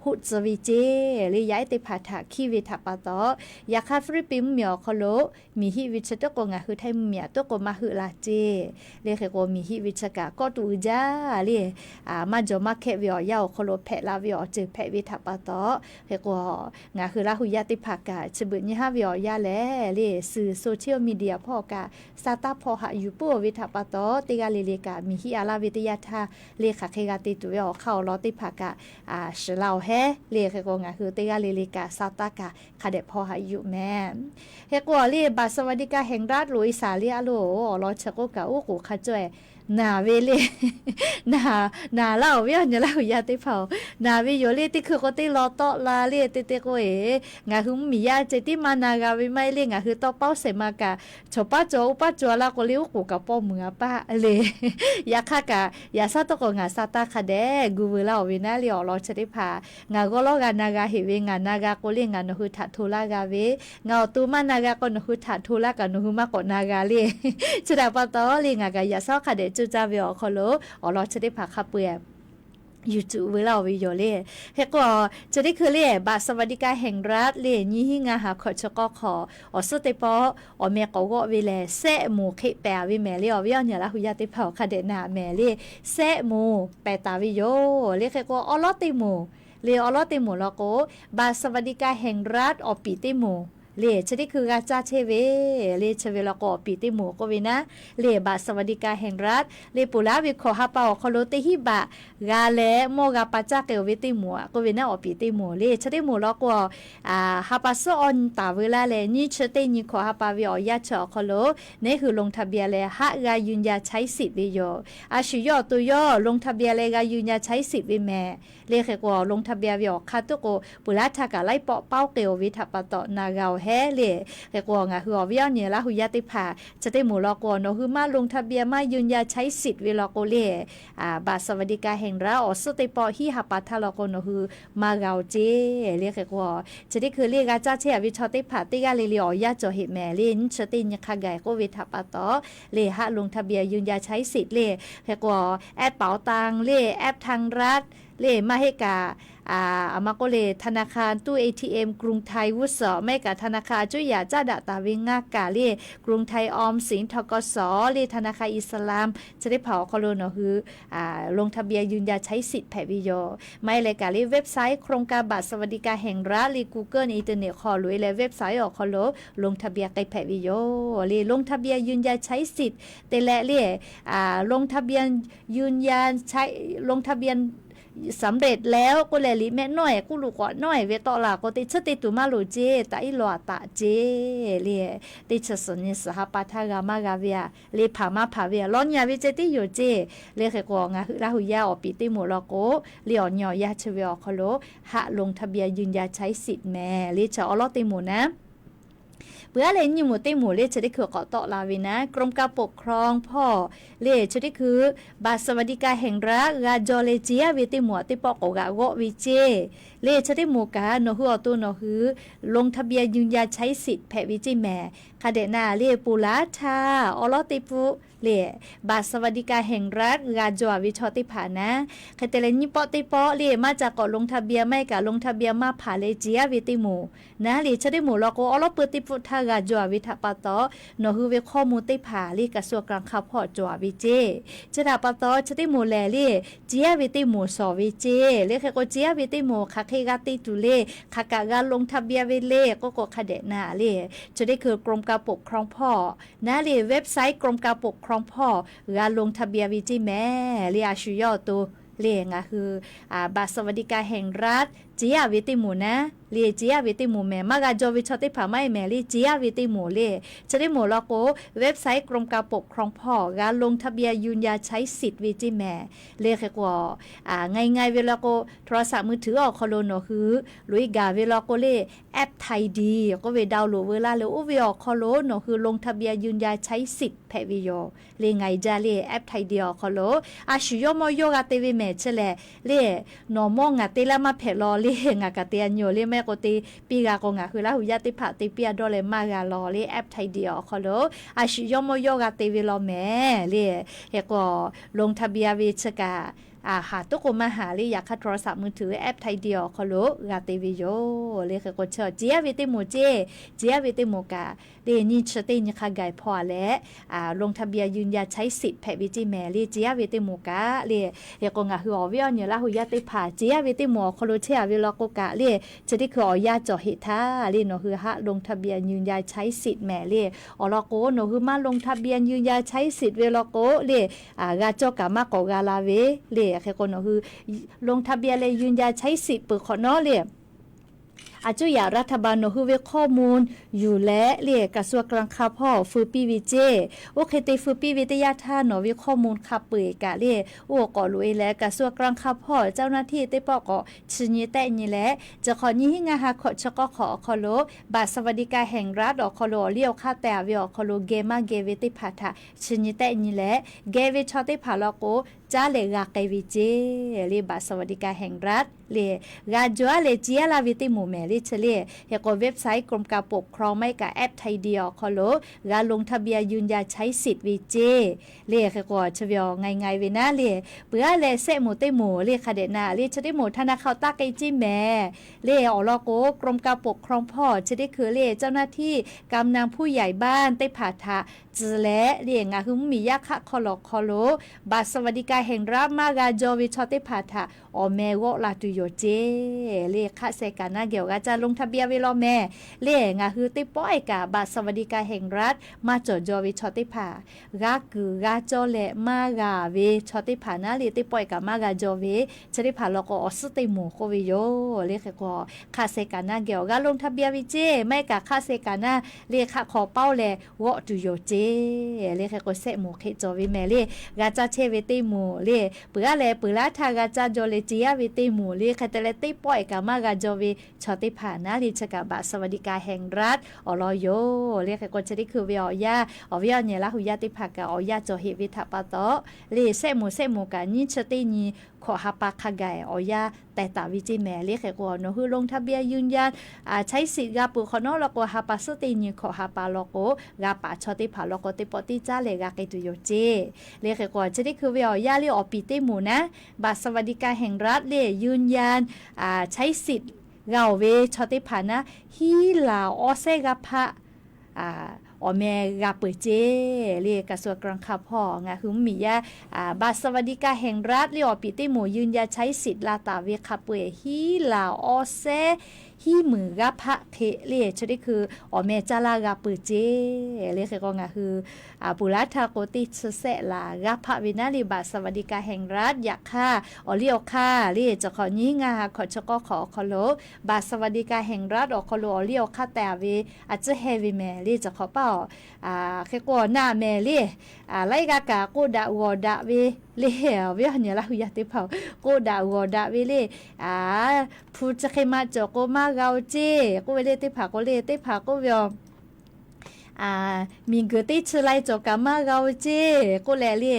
hoˆ tcuh ve ceˇ le, yaˇ ehˉ teˇ hpaˍ htaꞈ hkiˇ ve htaꞈ pa taw. Yaꞈ hk'aˇ Hpiˇliˇpiˆ mvuhˇmiˬ awˬ hk'aw lo miˬ hiˆ ve chi tuˉ k'o ngaˬ hui Htaiˇ mvuhˇmiˬ aꞈ tuˉ k'o maˇ heuˆ la ceˇ le. Hk'e k'o miˬ hiˆ ve chi kaꞈ kawˆ tuˬ uiˍ jaˇ le, maˇ jaw maˇ hkehˆ ve awˬ yanˇ awˬ hk'aw lo hpehꞈ la ve awˬ ceuˬ hpehꞈ ve htaꞈ pa taw. Hk'e k'o ngaˬ hui Laˇ huˍ yaˇ teˇ hpaˍ kaꞈ chi beuꞈ nyi haˉ ve awˬ yanˇ lehˬ le, suhˍ social media hpawˇ kaꞈ sa taˇ hpawˇ haꞈ yuˬ puiˉ-oˬ ve htaꞈ pa taw, teˇ g'aˇ le le kaꞈ miˬ hiˆ a laˇ ve teˇ yanˇ htaˇ le, hk'aˬ hk'e g'a te tuˬ ve awˬ hk'aˇ awˬ lawn teˇ hpaˍ kaꞈ shiˍ la awˬ hehˉ le. Hk'e k'o ngaˬ hui teˇ g'aˇ le le kaꞈ sa taˇ kaꞈ hk'a dehꞈ hpawˇ haꞈ yuˬ mehˍ. Hk'e k'o le บัตรสวัสดิการแห่งรัฐ loꞈ-e shaˍ le a loˬ, awˬ lawn chi k'oˆ kaꞈ oˉ k'oˍ hk'a cawˇ-e naˬ ve le. Naˬ laˇ awˬ viˉ awˬ nyi Laˇ huˍ yaˇ teˇ hpaˍ-oˬ, naˬ ve yoˬ le. Teˇ hkui k'o teˇ law tawˆ la le, te te k'o e ngaˬ hui mvuhˇmiˬ yaˇ ceh tiˉ maˇ na g'a ve maˇ heˆ le. Ngaˬ hui tawˇ paoˉ shehˍ ma kaꞈ, chaw paˉ caw oˇ paˉ caw laˇ k'o le oˉ k'oˍ kaꞈ pawˇ meuˍ a paˆ le. Yaꞈ hk'aˇ kaꞈ yaꞈ shaˉ tuˉ k'o ngaˬ sa taˇ hk'a dehꞈ gu veu laˇ awˬ ve naˉ le, awˬ lawn chi teˇ hpaˍ ngaˬ g'awˇ lawˉ g'a na g'a heꞈ ve. Ngaˬ na g'a k'o le ngaˬ nawˬ hui htaꞈ hto laˇ g'a ve. Ngaˬ awˬ to maˇ na g'a k'o nawˬ hui htaꞈ hto laˇ kaꞈ nawˬ hui maˇ k'awꞈ na g'a le. Chi htaꞈ pa taw le ngaˬ kaꞈ yaꞈ shaˉ hk'a dehꞈ cuˇ caˇ ve awˬ hk'aw lo awˬ lawn chi teˇ hpaˍ hk'a peu-e yuˬ cuˬ veu laˇ awˬ ve yoˬ le. Hk'e k'o chi teˇ hkui le บัตรสวัสดิการแห่งรัฐ le nyiˇ hinˉ ngaˇ ha hkawꞈ chi k'awˇ hk'awꞈ awˬ suhˉ teˇ pawˆ awˬ meh k'awꞈ g'awˆ ve lehˬ, sehˆ moˍ hk'e pehˍ ve mehˍ le. Awˬ viˉ awˬ nyi Laˇ huˍ yaˇ teˇ hpaˍ-oˬ, hk'a dehꞈ naˬ mehˍ le. Sehˆ moˍ pehˍ taˍ ve yoˬ le. Hk'e k'o awˉ lawˉ teˇ moˍ le, awˉ lawˉ teˇ moˍ law k'o บัตรสวัสดิการแห่งรัฐ awˬ piˍ teˇ moˍ le, chi teˇ hkui g'a caˇ chehˇ ve le. Chi ve law k'o awˬ piˍ teˇ moˍ k'oˆ ve naˉ le, บัตรสวัสดิการแห่งรัฐ le ponˬ laˉ ve hkawꞈ ha pa awˬ hk'aw lo teˇ hinˉ baꞈ g'a leh mawˇ g'a pa caˇ k'ai-oˬ ve teˇ moˍ k'oˆ ve naˉ awˬ piˍ teˇ moˍ le. Chi teˇ moˍ law k'o, ha pa suhˉ awˬ taˍ veu laˇ leh nyiˇ chi teˇ nyi hkawꞈ ha pa ve awˬ yanˇ chi awˬ hk'aw lo neˉ hui ลงทะเบียน leh haˆ g'a ยืนยันใช้สิทธิ์ ve yoˬ. A shu yawˇ awˬ to yawˇ ลงทะเบียน leh g'a ยืนยันใช้สิทธิ์ ve mehˍ le. Hk'e k'o ลงทะเบียน ve awˬ hk'aˇ tuˉ k'o peuˬ laˇ htaˇ kaꞈ laiˉ pawˆ paoˉ k'ai-oˬ ve htaꞈ pa taw na g'a-oˬ hehˉ le. Hk'e k'o ngaˬ hui awˬ viˉ awˬ nyi Laˇ huˍ yaˇ teˇ hpaˍ chi teˇ moˍ law k'o nawˬ hui maˇ ลงทะเบียน maˇ ยืนยันใช้สิทธิ์ ve law k'o le, บัตรสวัสดิการแห่งรัฐ awˬ suhˉ teˇ pawˆ hiˉ ha pa htaˇ law k'o nawˬ hui maˇ g'a-oˬ ceˇ le. Hk'e k'o chi teˇ hkui le g'a caˇ chehˇ a ve chaw teˇ hpaˍ teˇ g'aˇ le le awˬ yanˇ cawˬ heꞈ mehˍ le. Nyiˇ chi teˇ nyi hk'a gaˬ k'oˆ ve htaꞈ pa taw le haˆ ลงทะเบียน ยืนยันใช้สิทธิ์ le. Hk'e k'o แอปเป๋าตัง le, แอปธนาคาร le, maˇ heˆ kaꞈ aˬ ma k'oˆ le ธนาคาร ตู้ เอทีเอ็ม กรุงไทย g'uˇ suhˍ maˇ heˆ kaꞈ ธนาคาร aˬ cuˉ yaꞈ caˉ daꞈ taˍ ve ngaˇ kaˬ le กรุงไทย ออมสิน ทกส le ธนาคาร อิสลาม chi teˇ hpaˍ awˬ hk'aw lo nawˬ hui ลงทะเบียน ยืนยันใช้สิทธิ์ hpehꞈ ve yoˬ. Maˇ heˆ leh kaꞈ le website โครงการบัตรสวัสดิการแห่งรัฐ le Google internet hk'aw loꞈ e leh website awˬ hk'aw lo ลงทะเบียน k'ai hpehꞈ ve yoˬ. Le ลงทะเบียน ยืนยันใช้สิทธิ์ te leh le ลงทะเบียน ยืนยันใช้ ลงทะเบียน สำเร็จแล้ว k'oˆ leh liꞈ mehˆ nawˇ e k'oˆ lo k'awꞈ nawˇ e ve tawˆ la k'o, teˇ chi teˇ tuˬ maˇ loˍ ceˇ, taꞈ iˉ lawˬ aꞈ taꞈ ceˇ le. Teˇ chi suhˍ nyi suhˍ ha pa htaˇ g'a maˇ g'a ve aꞈ le, hpanˍ maˇ hpanˍ ve aꞈ lawˇ nyi a ve ceh tiˉ yoˬ ceˇ. Le hk'e k'o, ngaˬ hui Laˇ hu yaˇ awˬ piˍ teˇ moˍ law k'o, le awˬ nyi awˬ yanˇ chi ve awˬ hk'aw lo ลงทะเบียน ยืนยันใช้สิทธิ์ mehˍ le chi awˬ lawˉ teˇ moˍ naˉ Peuˬ aˉ leh nyiˇ moˍ teˇ moˍ le chi teˇ hkui k'awꞈ tawˆ la ve naˉ, กรมการปกครอง hpawˇ le chi teˇ hkui บัตรสวัสดิการแห่งรัฐ g'a jaw leh ce aˇ ve teˇ moˍ aꞈ teˇ pawˆ k'awꞈ g'aꞈ g'awˆ ve ceˇ. Le chi teˇ moˍ kaꞈ nawˬ hui awˬ to nawˬ hui ลงทะเบียน ยืนยันใช้สิทธิ์ hpehꞈ ve ceˇ mehˍ. Hk'a dehꞈ na le ponˬ laˇ htaˇ awˬ lawˉ teˇ pfuhˆ le บัตรสวัสดิการแห่งรัฐ g'a jaw ve chaw teˇ hpaˍ naˉ, hk'e te leh nyiˇ pawˆ teˇ pawˆ le maˇ ca k'awꞈ ลงทะเบียน maˇ heˆ kaꞈ ลงทะเบียน maˇ hpanˍ leh ce aˇ ve teˇ moˍ naˉ le chi teˇ moˍ law k'o, awˬ lawˉ peu teˇ pfuhˆ htaˇ g'a jaw ve htaꞈ pa taw, nawˬ hui ve ข้อมูล teˇ hpaˍ le กระทรวงการคลัง hpawˇ cawˬ ve ceˇ. Chi htaꞈ pa taw chi teˇ moˍ lehˬ le ce aˇ ve teˇ moˍ shawˍ ve ceˇ. Le hk'e k'o ce aˇ ve teˇ moˍ hk'aˬ hk'e g'a te tuˬ le, hk'aˬ kaꞈ g'a ลงทะเบียน ve le k'oˆ k'o, hk'a dehꞈ na le chi teˇ hkui กรมการปกครอง hpawˇ naˉ le website กรมการปกครอง hpawˇ g'a ลงทะเบียน ve ceˇ mehˍ. Le a shu yawˇ awˬ to le ngaˬ hui บัตรสวัสดิการแห่งรัฐ ce aˇ ve teˇ moˍ naˉ le ce aˇ ve teˇ moˍ mehˍ. Maˇ g'a jaw ve chaw teˇ hpaˍ maˇ heˆ mehˍ le ce aˇ ve teˇ moˍ le. Chi teˇ moˍ law k'o, website กรมการปกครอง hpawˇ g'a ลงทะเบียน ยืนยันใช้สิทธิ์ ve ceˇ mehˍ. Le hk'e k'o, ngai ngai ve law k'o โทรศัพท์มือถือ awˬ hk'aw lo nawˬ hui loꞈ e gaˬ ve law k'o le, app Thai Dee k'oˆ ve download veu laˇ le, oˇ ve awˬ hk'aw lo nawˬ hui ลงทะเบียน ยืนยันใช้สิทธิ์ hpehꞈ ve yoˬ. Le ngaˬ e jaˇ le app Thai Dee awˬ hk'aw lo a shu yawˇ mawˇ yawˇ g'a te ve mehˍ chi lehˬ le, nawˬ mawˇ ngaˬ te laˇ maˇ hpehꞈ law le, ngaˬ kaꞈ te a nyi le maˇ heˆ k'o te piˇ g'a k'o, ngaˬ hui Laˇ hu yaˇ teˇ hpaˍ te piˇ a dawˇ leh maˇ g'a law le app Thai Dee awˬ hk'aw lo a shu yawˇ mawˇ yawˇ g'a te ve law mehˍ le. Hk'e k'o, ลงทะเบียน ve chi kaꞈ haˍ toˉ k'o maˇ haˍ le, yaꞈ hk'aˇ โทรศัพท์มือถือ app Thai Dee awˬ hk'aw lo g'a te ve yoˬ. Le hk'e k'o chi ce aˇ ve teˇ moˍ ceˇ, ce aˇ ve teˇ moˍ kaꞈ le nyiˇ chi teˇ nyi hk'a gaˬ hpawˇ a leh ลงทะเบียน ยืนยันใช้สิทธิ์ hpehꞈ ve ceˇ mehˍ le ce aˇ ve teˇ moˍ kaꞈ le. Hk'e k'o ngaˬ hui awˬ viˉ awˬ nyi Laˇ hu yaˇ teˇ hpaˍ ce aˇ ve teˇ moˍ awˬ hk'aw lo chehˇ a ve law k'o kaꞈ le, chi teˇ hkui awˬ yanˇ cawˬ heꞈ htaˇ le nawˬ hui haꞈ ลงทะเบียน ยืนยันใช้สิทธิ์ mehˍ le. Awˬ lawn k'o nawˬ hui maˇ ลงทะเบียน ยืนยันใช้สิทธิ์ ve law k'o le, g'a cawˇ kaꞈ maˇ k'awꞈ g'a la ve le. Hk'e k'o nawˬ hui ลงทะเบียน leh ยืนยันใช้สิทธิ์ peuˬ hk'awꞈ nawˉ le, a cuˉ yaꞈ รัฐบาล nawˬ hui ve ข้อมูล yuˬ leh le กระทรวงการคลัง hpawˇ feu piˇ ve ceˇ. Oˇ hk'e te feu piˇ ve teˇ yanˇ htaˇ nawˬ ve ข้อมูล hk'a peu eˬ kaꞈ le, oˇ k'awꞈ loꞈ e leh กระทรวงการคลัง hpawˇ เจ้าหน้าที่ teˇ pawˆ k'awꞈ chi nyi tehˆ nyi leh, chi hk'awꞈ nyiˇ hinˉ ngaˇ ha hkawꞈ chi k'awˇ hk'awꞈ awˬ hk'aw lo บัตรสวัสดิการแห่งรัฐ awˬ hk'aw lo awˬ liˇ awˬ hk'aˇ teh a ve awˬ hk'aw lo geh maˇ geh ve teˇ hpaˍ htaꞈ chi nyi tehˆ nyi leh, geh ve chaw teˇ hpaˍ law k'o caˉ leh g'a k'ai ve ceˇ le บัตรสวัสดิการแห่งรัฐ le g'a jaw aˇ leh ce aˇ laˇ ve teˇ moˍ mehˍ le chi le. Hk'e k'o website กรมการปกครอง maˇ heˆ kaꞈ app Thai Dee awˬ hk'aw lo g'a ลงทะเบียน ยืนยันใช้สิทธิ์ ve ceˇ le. Hk'e k'o chi ve awˬ ngai ngai ve naˉ le, peuˬ aˉ leh sehˆ moˍ teˇ moˍ le hk'a dehꞈ na le chi teˇ moˍ ธนาคาร awˬ taˇ k'ai ceˇ mehˍ le. Awˬ lawn k'o กรมการปกครอง hpawˇ chi teˇ hkui le เจ้าหน้าที่ กำนัน ผู้ใหญ่บ้าน teˇ hpaˍ htaꞈ tcuh leh le ngaˬ hui mvuhˇmiˬ yaˇ hk'aˆ hk'aw lawˬ hk'aw lo บัตรสวัสดิการแห่งรัฐ maˇ g'a jaw ve chaw teˇ hpaˍ htaꞈ awˬ meh g'awˆ la tuˬ yoˬ ceˇ le. Hk'aˆ seh kaꞈ naˉ geh awˬ g'a caˇ ลงทะเบียน ve law mehˍ le. Ngaˬ hui teˇ pawˆ e kaꞈ บัตรสวัสดิการแห่งรัฐ maˇ cawˬ jaw ve chaw teˇ hpaˍ g'a kuiˬ g'a cawˇ leh maˇ g'a ve chaw teˇ hpaˍ naˉ le teˇ pawˆ e kaꞈ maˇ g'a jaw ve chi teˇ hpaˍ law k'o awˬ suhˉ teˇ moˍ k'oˆ ve yoˬ le. Hk'e k'o hk'aˆ seh kaꞈ naˉ geh awˬ g'a ลงทะเบียน ve ceˇ, maˇ heˆ kaꞈ hk'aˆ seh kaꞈ naˉ le hk'aˆ hk'aw paoˇ leh g'awˆ tuˬ yoˬ ceˇ le. Hk'e k'o sehˆ moˍ hk'e cawˬ ve mehˍ le. G'a caˇ chehˇ ve teˇ moˍ le, peuˬ aˉ leh peuˬ laˇ htaˇ g'a caˇ jaw leh ce aˇ ve teˇ moˍ le, hk'e te leh teˇ pawˆ e kaꞈ maˇ g'a jaw ve chaw teˇ hpaˍ naˉ le chi kaꞈ บัตรสวัสดิการแห่งรัฐ awˬ lawn yoˬ le. Hk'e k'o chi teˇ hkui ve awˬ yanˇ awˬ viˉ awˬ nyi Laˇ hu yaˇ teˇ hpaˍ kaꞈ awˬ yanˇ cawˬ heꞈ ve htaꞈ pa taw le sehˆ moˍ sehˆ moˍ kaꞈ nyiˇ chi teˇ nyi hkawꞈ ha pa hk'a gaˬ awˬ yanˇ teh taˍ ve ceˇ mehˍ le. Hk'e k'o nawˬ hui ลงทะเบียน ยืนยันใช้สิทธิ์ g'a peuˬ hk'awꞈ nawˉ law k'o ha pa suhˉ teˇ nyi hkawꞈ ha pa law k'o g'a paˍ chaw teˇ hpaˍ law k'o teˇ pawˆ teˇ caˉ leh g'a k'ai tuˬ yoˬ ceˇ le. Hk'e k'o chi teˇ hkui ve awˬ yanˇ le awˬ piˍ teˇ moˍ naˉ, บัตรสวัสดิการแห่งรัฐ le ยืนยัน ใช้สิทธิ์ g'a-oˬ ve chaw teˇ hpaˍ naˉ, hiˉ laˬ awˇ sehˉ g'aˇ hpaˆ awˬ meh g'a peuˬ ceˇ le. กระทรวงการคลัง hpawˇ ngaˬ hui mvuhˇmiˬ yaˇ บัตรสวัสดิการแห่งรัฐ le awˬ piˍ teˇ moˍ ยืนยันใช้สิทธิ์ la taˍ ve hk'a peu-eˬ hiˉ laˬ awˇ sehˉ hiˉ meunˍ g'aˇ hpaˆ hk'e le chi teˇ hkui awˬ meh caˇ laˇ g'a peuˬ ceˇ le. Hk'e k'o ngaˬ hui ponˬ laˇ htaˇ k'o teˇ chi sehˆ laˬ g'aˇ hpaˆ ve naˉ le บัตรสวัสดิการแห่งรัฐ yaꞈ hk'aˇ awˬ liˇ awˬ hk'aˇ le chi hk'awꞈ nyiˇ hinˉ ngaˇ ha hkawꞈ chi k'awˇ hk'awꞈ awˬ hk'aw lo บัตรสวัสดิการแห่งรัฐ awˬ hk'aw lo awˬ liˇ awˬ hk'aˇ teh-a ve a ciˉ heh ve mehˍ le chi hk'awꞈ paˇ-oˬ. Hk'e k'o naˆ mehˍ le, laiˉ g'aˇ kaꞈ k'oˆ daꞈ g'awˬ daꞈ ve le, awˬ viˉ awˬ nyi Laˇ hu yaˇ teˇ hpaˍ-oˬ, k'oˆ daꞈ g'awˬ daꞈ ve le, hpu chi hk'e ma cawˬ k'o maˇ g'a-o ceˇ k'oˆ ve le teˇ hpaˍ k'o le teˇ hpaˍ k'oˆ ve-oˬ, miˬguiˬ teˇ chi lai cawˬ kaꞈ maˇ g'a-o ceˇ k'oˆ leh le,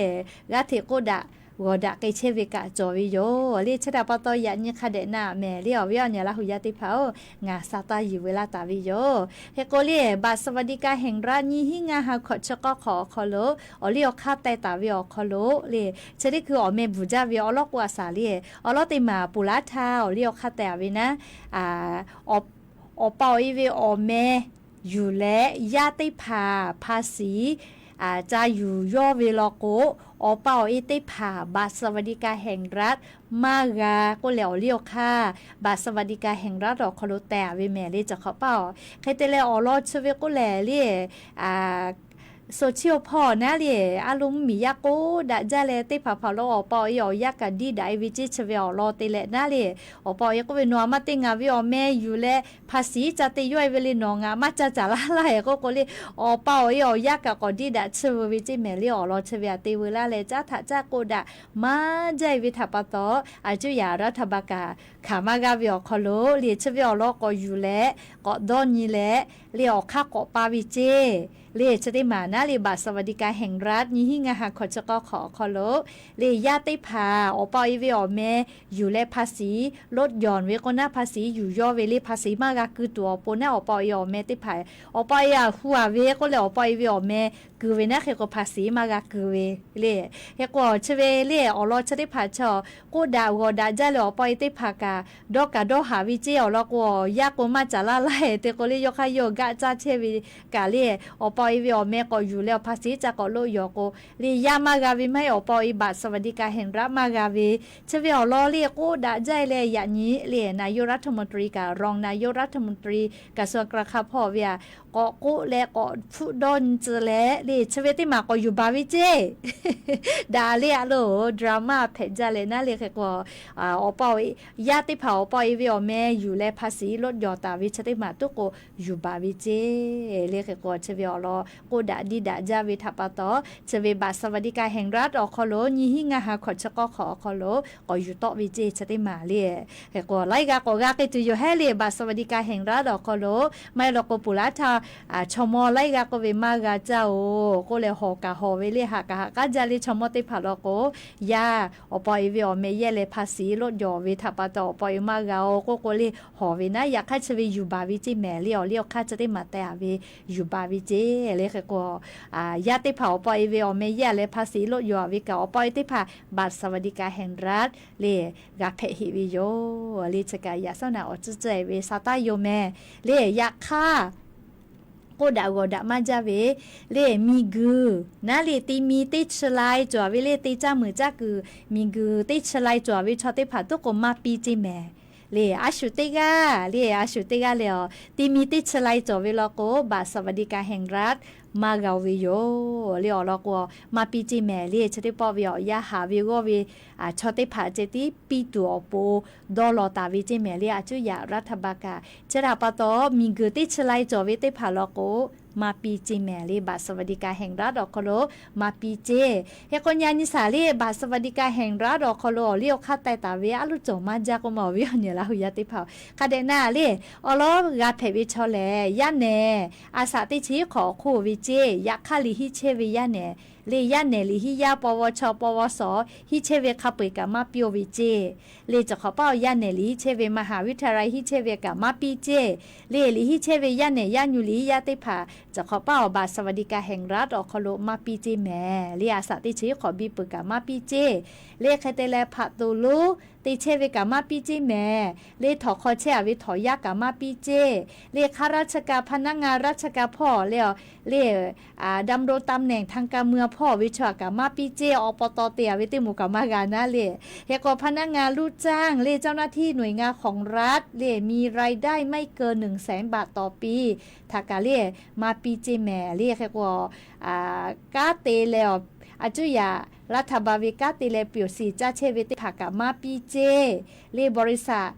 g'aˇ hteꞈ k'oˆ daꞈ g'awˬ daꞈ k'ai chehˇ ve kaꞈ cawˬ ve yoˬ le. Chi htaꞈ pa taw yaꞈ nyi hk'a dehꞈ naˆ mehˍ le, awˬ viˉ awˬ nyi Laˇ hu yaˇ teˇ hpaˍ-oˬ, ngaˬ sa taˇ yuˬ ve laˇ taˍ ve yoˬ. Hk'e k'o le บัตรสวัสดิการแห่งรัฐ nyiˇ hinˉ ngaˇ ha hkawꞈ chi k'awˇ hk'awꞈ awˬ hk'aw lo awˬ liˇ awˬ hk'aˇ teh taˍ ve awˬ hk'aw lo le, chi teˇ hkui awˬ meh bvuhˬ jaˇ ve awˬ lawˉ k'oˆ a saˍ le, awˬ lawˉ teˇ maˬ ponˬ laˇ htaˇ awˬ liˇ awˬ hk'aˇ teh-a ve naˉ, awˬ pa awˬ e ve awˬ meh yuˬ leh yaˇ teˇ hpaˍ ภาษี ca yuˬ yawˇ ve law k'o, awˬ pa awˬ e teˇ hpaˍ บัตรสวัสดิการแห่งรัฐ maˇ g'a k'oˆ leh awˬ liˇ awˬ hk'aˇ บัตรสวัสดิการแห่งรัฐ awˬ hk'aw lo teh-a ve mehˍ le chi hk'awꞈ paˇ-oˬ. Hk'e te leh awˬ lawn chi ve k'oˆ lehˬ le, so chi awˬ hpawˇ naˉ le, a lo mvuhˇmiˬ yaˇ k'oˆ daꞈ jaˇ leh teˇ hpaˍ hpaˍ lo awˬ pa awˬ e awˬ yaˇ kaꞈ diˇ daꞈ-e ve ceˇ chi ve awˬ lawn te leh naˉ le, awˬ pa awˬ e k'oˆ ve, Nawˬ a maˇ te ngaˬ ve awˬ meh yuˬ leh ภาษี ca te yawˇ-e ve le, nawˬ ngaˬ maˇ ca caˍ laˇ laˇ-e k'oˆ k'o le, awˬ pa awˬ e awˬ yaˇ kaꞈ k'awꞈ diˇ daꞈ tsuhˇ veu ve ceˇ mehˍ le. Awˬ lawn chi ve aꞈ te veu laˇ leh caˉ htaꞈ caˉ k'oˆ daꞈ maˇ jaˇ-e ve htaꞈ pa taw, a cuˇ yaꞈ รัฐบาล kaꞈ hkanˍ maˇ g'aˇ ve awˬ hk'aw lo le chi ve awˬ lawn k'awꞈ yuˬ leh k'awꞈ dawˇ nyi leh le awˬ hk'aˇ k'awꞈ pa ve ceˇ le. Chi teˇ maˬ naˉ le บัตรสวัสดิการแห่งรัฐ nyiˇ hinˉ ngaˇ ha hkawꞈ chi k'awˇ hk'awꞈ awˬ hk'aw lo le yaˇ teˇ hpaˍ awˬ pa awˬ e ve awˬ meh yuˬ leh ภาษี ลดหย่อน ve k'o naˉ ภาษี yuˬ yawˇ ve le ภาษี maˇ g'a ku tuˬ awˬ pon naˉ awˬ pa awˬ e awˬ meh teˇ hpaˍ awˬ pa awˬ e aꞈ hu-a ve k'oˆ leh awˬ pa awˬ e ve awˬ meh ku ve naˉ hk'e k'o ภาษี maˇ g'a ku ve le. Hk'e k'o chi ve le awˬ lawn chi teˇ hpaˍ chaw k'oˆ daꞈ g'awˬ daꞈ jaˇ leh awˬ pa awˬ e teˇ hpaˍ kaꞈ dawˇ kaꞈ dawˇ haˍ ve ceˇ. Awˬ lawn k'o, yaˇ k'o maˇ caˍ laˇ laˇ-e te k'o le, yawˇ hk'aˇ yawˇ gaˆ caˇ chehˇ ve kaꞈ le, awˬ pa awˬ e ve awˬ meh k'awꞈ yuˬ leh awˬ ภาษี ca k'awꞈ ลดหย่อน k'o le, yaˇ maˇ g'a ve maˇ heˆ, awˬ pa awˬ e บัตรสวัสดิการแห่งรัฐ maˇ g'a ve. Chi ve awˬ lawn le k'oˆ daꞈ jaˇ-e leh yaꞈ nyi le นายกรัฐมนตรี kaꞈ รองนายกรัฐมนตรี กระทรวงการคลัง hpawˇ ve aꞈ k'awꞈ k'oˆ leh k'awꞈ hpfuhˆ dawˇ nyi tcuh leh le chi ve teˇ maˬ k'awꞈ yuˬ baˬ ve ceˇ. Daꞈ le a lo drama hpehꞈ jaˇ leh naˉ le hk'e k'o, awˬ pa awˬ e, yaˇ teˇ hpaˍ awˬ pa awˬ e ve awˬ meh yuˬ leh ภาษี ลดหย่อน taˍ ve chi teˇ maˬ tuˉ k'o yuˬ baˬ ve ceˇ le hk'e k'o chi ve awˬ lawn k'oˆ daꞈ diˇ daꞈ jaˇ ve htaꞈ pa taw, chi ve บัตรสวัสดิการแห่งรัฐ awˬ hk'aw lo nyiˇ hinˉ ngaˇ ha hkawꞈ chi k'awˇ hk'awꞈ awˬ hk'aw lo k'awꞈ yuˬ tawˆ ve ceˇ chi teˇ maˬ le. Hk'e k'o laiˉ g'aˇ k'awꞈ g'a k'ai tuˬ yoˬ heˉ le บัตรสวัสดิการแห่งรัฐ awˬ hk'aw lo. Maˇ heˆ law k'o ponˬ laˇ htaˇ chaw mawˇ laiˉ g'aˇ k'oˆ ve maˇ g'a caˇ-oˬ k'oˆ leh hawˬ kaꞈ hawˬ ve le, haꞈ kaꞈ haꞈ k'aˉ jaˇ le. Chaw mawˇ teˇ hpaˍ law k'o yaˇ awˬ pa awˬ e ve awˬ meh yehˇ leh ภาษี ลดหย่อน ve htaꞈ pa taw awˬ pa awˬ e maˇ g'a-oˬ k'oˆ k'o le hawˬ ve naˉ, yaꞈ hk'aˇ chi ve yuˬ baˬ ve ceˇ mehˍ le. Awˬ liˇ awˬ hk'aˇ chi teˇ maˬ teh-a ve yuˬ baˬ ve ceˇ le hk'e k'o, yaˇ teˇ hpaˍ awˬ pa awˬ e ve awˬ meh yehˇ leh ภาษี ลดหย่อน ve kaꞈ awˬ pa awˬ e teˇ hpaˍ บัตรสวัสดิการแห่งรัฐ le g'a hpehꞈ heꞈ ve yoˬ le. Chi kaꞈ yaꞈ sawˉ naꞈ awˬ tcuhˉ tcuhˉ-e ve sa taˇ yoˬ mehˍ le. Yaꞈ hk'aˇ k'oˆ daꞈ g'awˬ daꞈ maˇ jaˇ ve le, miˬguiˬ naˉ le ti mi teˇ chi lai cawˬ ve le, teˇ caˇ meuˍ caˇ kuiˬ miˬguiˬ teˇ chi lai cawˬ ve chaw teˇ hpaˍ tuˉ k'o maˇ piˇ ceˇ mehˍ le. A shu teˇ g'aˇ le, a shu teˇ g'aˇ le, ti mi teˇ chi lai cawˬ ve law k'o บัตรสวัสดิการแห่งรัฐ maˇ g'a-o ve yoˬ le. Awˬ lawn k'o maˇ piˇ ceˇ mehˍ le. Chi teˇ pawˆ ve awˬ yaˇ haˍ ve g'awˇ ve chaw teˇ hpaˍ ceh tiˉ piˇ tuˬ awˬ pon dawˇ law taˍ ve ceˇ mehˍ le. A cuˇ yaꞈ รัฐบาล kaꞈ. Chi htaꞈ pa taw miˬguiˬ teˇ chi lai cawˬ ve teˇ hpaˍ law k'o maˇ piˇ ceˇ mehˍ le. บัตรสวัสดิการแห่งรัฐ awˬ hk'aw lo maˇ piˇ ceˇ. Hk'e k'o nyi a nyi saˍ le บัตรสวัสดิการแห่งรัฐ awˬ hk'aw lo awˬ liˇ awˬ hk'aˇ teh taˍ ve a loˉ cawˬ maˇ jaˇ k'oˆ ma, awˬ viˉ awˬ nyi Laˇ hu yaˇ teˇ hpaˍ-oˬ, hk'a dehꞈ na le, awˬ lawn g'a hpehꞈ ve chaw lehˬ yaˇ nehˬ a shaꞈ teˇ chi hk'awꞈ awˬ hk'oˆ ve ceˇ. Yaꞈ hk'aˇ liꞈ hiˆ chehˇ ve yaˇ nehˬ le yaˇ nehˬ liꞈ hiˉ yaˇ paw vaw chaw paw vaw shawˍ hiˉ chehˇ ve hk'a peu-eˬ kaꞈ maˇ piˇ-oˆ ve ceˇ. Le cawˬ hk'awꞈ paˉ awˬ yaˇ nehˬ liꞈ hiˉ chehˇ ve มหาวิทยาลัย hiˉ chehˇ ve kaꞈ maˇ piˇ ceˇ. Le liꞈ hiˉ chehˇ ve yaˇ nehˬ yaˇ nyu liꞈ hiˉ yaˇ teˇ hpaˍ cawˬ hk'awꞈ paˉ awˬ บัตรสวัสดิการแห่งรัฐ awˬ hk'aw lo maˇ piˇ ceˇ mehˍ. Le a shaꞈ teˇ chi hiˉ hk'awꞈ biˇ peuˬ kaꞈ maˇ piˇ ceˇ. Le hk'e te leh hpaꞈ toˍ lonˉ te chehˇ ve kaꞈ maˇ piˇ ceˇ mehˍ. Le htawnˍ hk'aw chehˇ-a ve htawnˍ yaˇ kaꞈ maˇ piˇ ceˇ. Le ข้าราชการ พนักงานราชการ hpawˇ le, le ดำรงตำแหน่งทางการเมือง hpawˇ ve chaw kaꞈ maˇ piˇ ceˇ. Awˬ pa taw te-a ve teˇ moˍ kaꞈ maˇ g'a naˉ le. Hk'e k'o พนักงานลูกจ้าง le เจ้าหน้าที่หน่วยงานของรัฐ le มีรายได้ไม่เกิน หนึ่งแสนบาทต่อปี htaꞈ kaꞈ le maˇ piˇ ceˇ mehˍ. Le hk'e k'o kanˉ te leh a, a cuˇ yaꞈ รัฐบาล ve kanˉ te leh pyawˬ shiˍ caˇ chehˇ ve teˇ hpaˍ kaꞈ maˇ piˇ ceˇ. Le บริษัท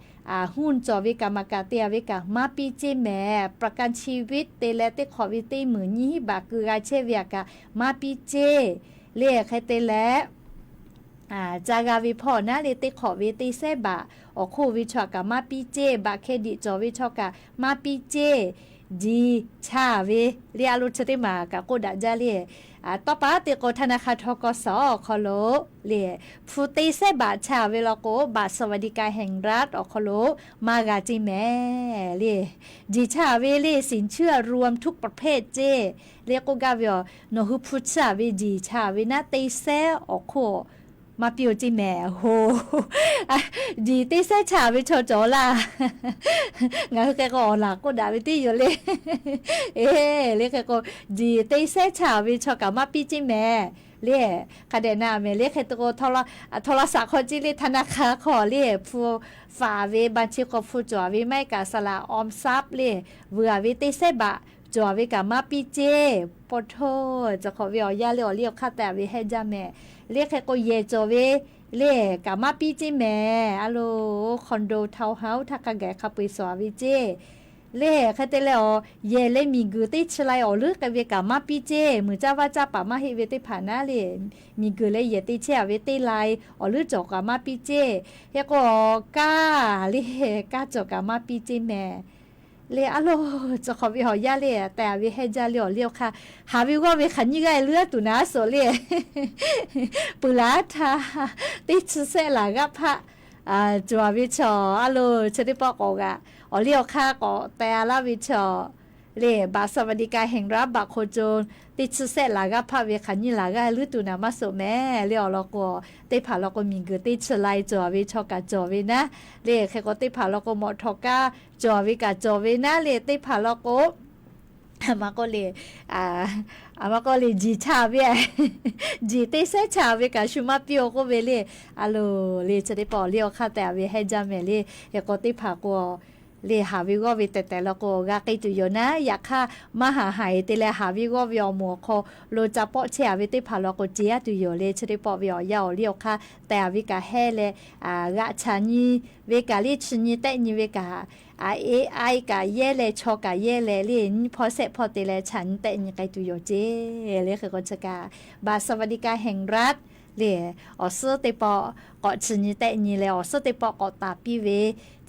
หุ้น cawˬ ve kaꞈ maˇ kaꞈ te-a ve kaꞈ maˇ piˇ ceˇ mehˍ. ประกันชีวิต te leh teˇ hk'awꞈ ve teˇ meunˍ nyiˇ hiˉ baꞈ keu g'a chehˇ ve aꞈ kaꞈ maˇ piˇ ceˇ. Le hk'e te leh ca g'a ve hpawˇ naˉ le teˇ hk'awꞈ ve teˇ sehˉ baꞈ awˬ hk'oˆ ve chaw kaꞈ maˇ piˇ ceˇ. Baꞈ เครดิต cawˬ ve chaw kaꞈ maˇ piˇ ceˇ. Diˬ cha ve le a lo chi teˇ maˬ kaꞈ k'oˆ daꞈ jaˇ le. Tawˇ pa te k'o ธนาคาร ทกส awˬ hk'aw lo le hpu teˇ sehˉ baꞈ cha ve law k'o บัตรสวัสดิการแห่งรัฐ awˬ hk'aw lo maˇ g'a ceˇ mehˍ le. Diˬ cha ve le สินเชื่อรวมทุกประเภท ceˇ le k'oˆ gaˇ ve aˬ. Nawˬ hui hpu chi-a ve diˬ cha ve naˉ teˇ sehˉ awˬ hk'oˆ maˇ piˇ-oˬ ceˇ mehˍ hoˬ. Diˬ teˇ sehˉ cha ve chaw cawˬ laˇ. Ngaˬ hui hk'e k'o awˬ laˬ k'oˆ daꞈ ve teˇ yoˬ le. Eˬ, le hk'e k'o diˬ teˇ sehˉ cha ve chaw kaꞈ maˇ piˇ ceˇ mehˍ le. Hk'a dehꞈ na mehˍ le hk'e te k'o โทรศัพท์ hk'aw ceˇ le ธนาคาร hk'aw le hpu faˍ ve บัญชี hk'aw hpu cawˬ ve maˇ heˆ kaꞈ saˍ laꞈ ออมทรัพย์ le vuiˬ-a ve teˇ sehˉ baꞈ cawˬ ve kaꞈ maˇ piˇ ceˇ. Paw htoˇ, cawˬ hk'awꞈ ve awˬ yaˇ le awˬ liˇ awˬ hk'aˇ teh-a ve hehˆ jaˇ mehˍ. Le hk'e k'o yehˬ cawˬ ve le kaꞈ maˇ piˇ ceˇ mehˍ. A lo, condo, townhouse htaˇ hk'a gaˬ hk'a peu-eˬ shawˍ-a ve ceˇ. Le hk'e te leh a, yehˬ leh miˬguiˬ teˇ chi lai awˬ leuˉ k'ai ve kaꞈ maˇ piˇ ceˇ. Muiˬ caˇ vaˇ caˇ paˍ maˇ heˆ ve teˇ hpaˍ naˉ le, miˬguiˬ leh yehˬ te chehˇ-a ve teˇ lai awˬ leuˉ cawˬ kaꞈ maˇ piˇ ceˇ. Hk'e k'o, kaˇ le, kaˇ cawˬ kaꞈ maˇ piˇ ceˇ mehˍ. Le a lo, cawˬ hk'awꞈ ve awˬ yaˇ le teh-a ve hehˆ jaˇ le awˬ liˇ awˬ hk'aˇ, haˍ ve g'awˇ ve hk'aˬ nyiˇ g'aˇ leuˉ tuˬ naˉ suhˍ le. Peuˬ laˬ htaˇ, teˇ chi sehˆ laˬ g'aˇ hpaˆ cawˬ-a ve chaw, a lo, chi teˇ pawˆ k'awꞈ g'aꞈ awˬ liˇ awˬ hk'aˇ k'awꞈ teh-a laˇ ve chaw le, บัตรสวัสดิการแห่งรัฐ baꞈ hk'aw co teˇ chi sehˆ laˬ g'aˇ hpaˆ ve hk'aˬ nyiˇ laˬ g'aˇ leuˉ tuˬ naˉ maˇ suhˍ mehˍ le awˬ lawn k'o, teˇ hpaˍ lawn k'o miˬguiˬ teˇ chi lai cawˬ-a ve chaw kaꞈ cawˬ ve naˉ le. Hk'e k'o teˇ hpaˍ lawn k'o mawꞈ htawꞈ kaˇ cawˬ ve kaꞈ cawˬ ve naˉ le. Teˇ hpaˍ lawn k'o, a ma k'o le, a ma k'o le jiˬ cha ve, jiˬ teˇ sehˉ cha ve kaꞈ shu maˇ piˇ-oˬ k'oˆ ve le. A lo, le chi teˇ pawˆ awˬ liˇ awˬ hk'aˇ teh-a ve hehˆ jaˇ mehˍ le. Hk'e k'o teˇ hpaˍ k'o le haˍ ve g'awˇ ve tehˬ tehˬ lawn k'o g'a k'ai tuˬ yoˬ naˉ. Yaꞈ hk'aˇ maˇ haˍ haˍ-e te leh haˍ ve g'awˇ ve awˬ moˍ awˬ hk'aw lo ca pawˆ chehˇ-a ve teˇ hpaˍ lawn k'o ce-a tuˬ yoˬ le. Chi teˇ pawˆ ve awˬ yaˇ awˬ liˇ awˬ hk'aˇ teh-a ve kaꞈ hehˆ leh, g'aꞈ chaꞈ nyi ve kaꞈ le chi nyi tehˆ nyi ve kaꞈ, a, AI kaꞈ yehˇ leh chaw kaꞈ yehˇ leh le nyiˇ hpawˇ shehˆ hpawˇ te leh chaꞈ nyi tehˆ nyi k'ai tuˬ yoˬ ce le. Hk'e k'o chi kaꞈ บัตรสวัสดิการแห่งรัฐ le awˬ suhˉ teˇ pawˆ k'awꞈ chi nyi tehˆ nyi leh awˬ suhˉ teˇ pawˆ k'awꞈ taˍ piˇ ve,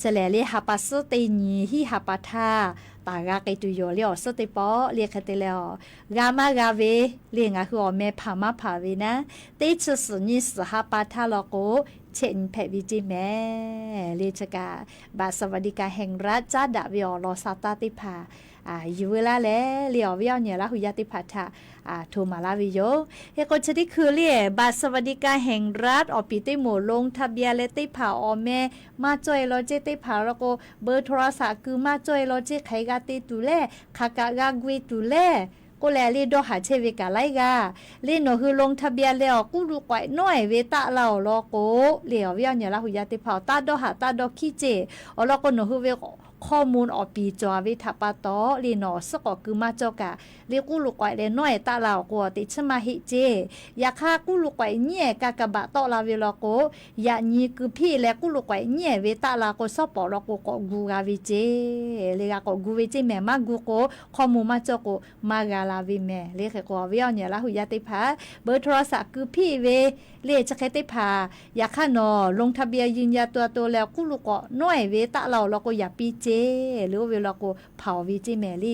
chi lehˬ le ha pa suhˉ teˇ nyi hiˉ ha pa htaˇ taˍ g'a k'ai tuˬ yoˬ le awˬ suhˉ teˇ pawˆ le. Hk'e te leh a, g'a maˇ g'a ve le ngaˬ hui awˬ meh hpanˍ maˇ hpanˍ ve naˉ, teˇ chi suhˍ nyi suhˍ ha pa htaˇ lawn k'o chehˆ nyi hpehꞈ ve ceˇ mehˍ le. Chi kaꞈ บัตรสวัสดิการแห่งรัฐ caˉ daꞈ ve awˬ lawn sha taˇ teˇ hpaˍ yuˬ veu laˇ leh le awˬ viˉ awˬ nyi Laˇ hu yaˇ teˇ hpaˍ htaꞈ hto maˍ laˇ ve yoˬ. Hk'e k'o chi teˇ hkui le บัตรสวัสดิการแห่งรัฐ awˬ piˍ teˇ moˍ ลงทะเบียน leh teˇ hpaˍ awˬ meh maˇ cawˇ-e law ceˇ, teˇ hpaˍ lawn k'o เบอร์โทรศัพท์ keu maˇ cawˇ-e law ceˇ, hk'aˬ hk'e g'a te tuˬ lehˬ, hk'aˬ kaꞈ g'a gu-e tuˬ lehˬ k'oˆ leh le dawˇ haˍ chehˇ ve kaꞈ laiˉ g'aˇ le. Nawˬ hui ลงทะเบียน leh awˬ kuˉ lo k'awehꞈ nawˉ-ehˍ ve taˆ la awˬ lawn k'o le awˬ viˉ awˬ nyi Laˇ hu yaˇ teˇ hpaˍ awˬ taˇ dawˇ haˍ taˇ dawˇ hkiˉ ceˇ. Awˬ lawn k'o nawˬ hui ve ข้อมูล awˬ piˍ cawˬ-a ve htaꞈ pa taw le nawˬ awˬ suhˉ k'awꞈ keu maˇ cawˇ kaꞈ le kuˉ lo k'awehꞈ leh nawˉ-ehˍ taˆ la awˬ k'o teꞈ chiˉ maˇ heˆ ceˇ. Yaꞈ hk'aˇ kuˉ lo k'awehꞈ nyiˉ-ehˍ กากบาท tawˆ la ve lawn k'o, yaꞈ nyi keu hpiˇ leh kuˉ lo k'awehꞈ nyiˉ-ehˍ ve taˆ la k'o shawˉ pawˍ lawn k'o k'awꞈ gu g'a ve ceˇ. Le g'a k'awꞈ gu ve ceˇ mehˍ. Maˇ gu k'o ข้อมูล maˇ cawˇ k'o maˇ g'a la ve mehˍ le. Hk'e k'o awˬ viˉ awˬ nyi Laˇ hu yaˇ teˇ hpaˍ เบอร์โทรศัพท์ keu hpiˇ ve le chi hk'e teˇ hpaˍ yaꞈ hk'aˇ nawˬ ลงทะเบียน ยืนยันตัวตน leh kuˉ lo k'awehꞈ nawˉ-ehˍ ve taˆ la awˬ lawn k'o yaꞈ piˇ ceˇ. ceˇ le. Oˇ ve law k'o hpanˍ ve ceˇ mehˍ le.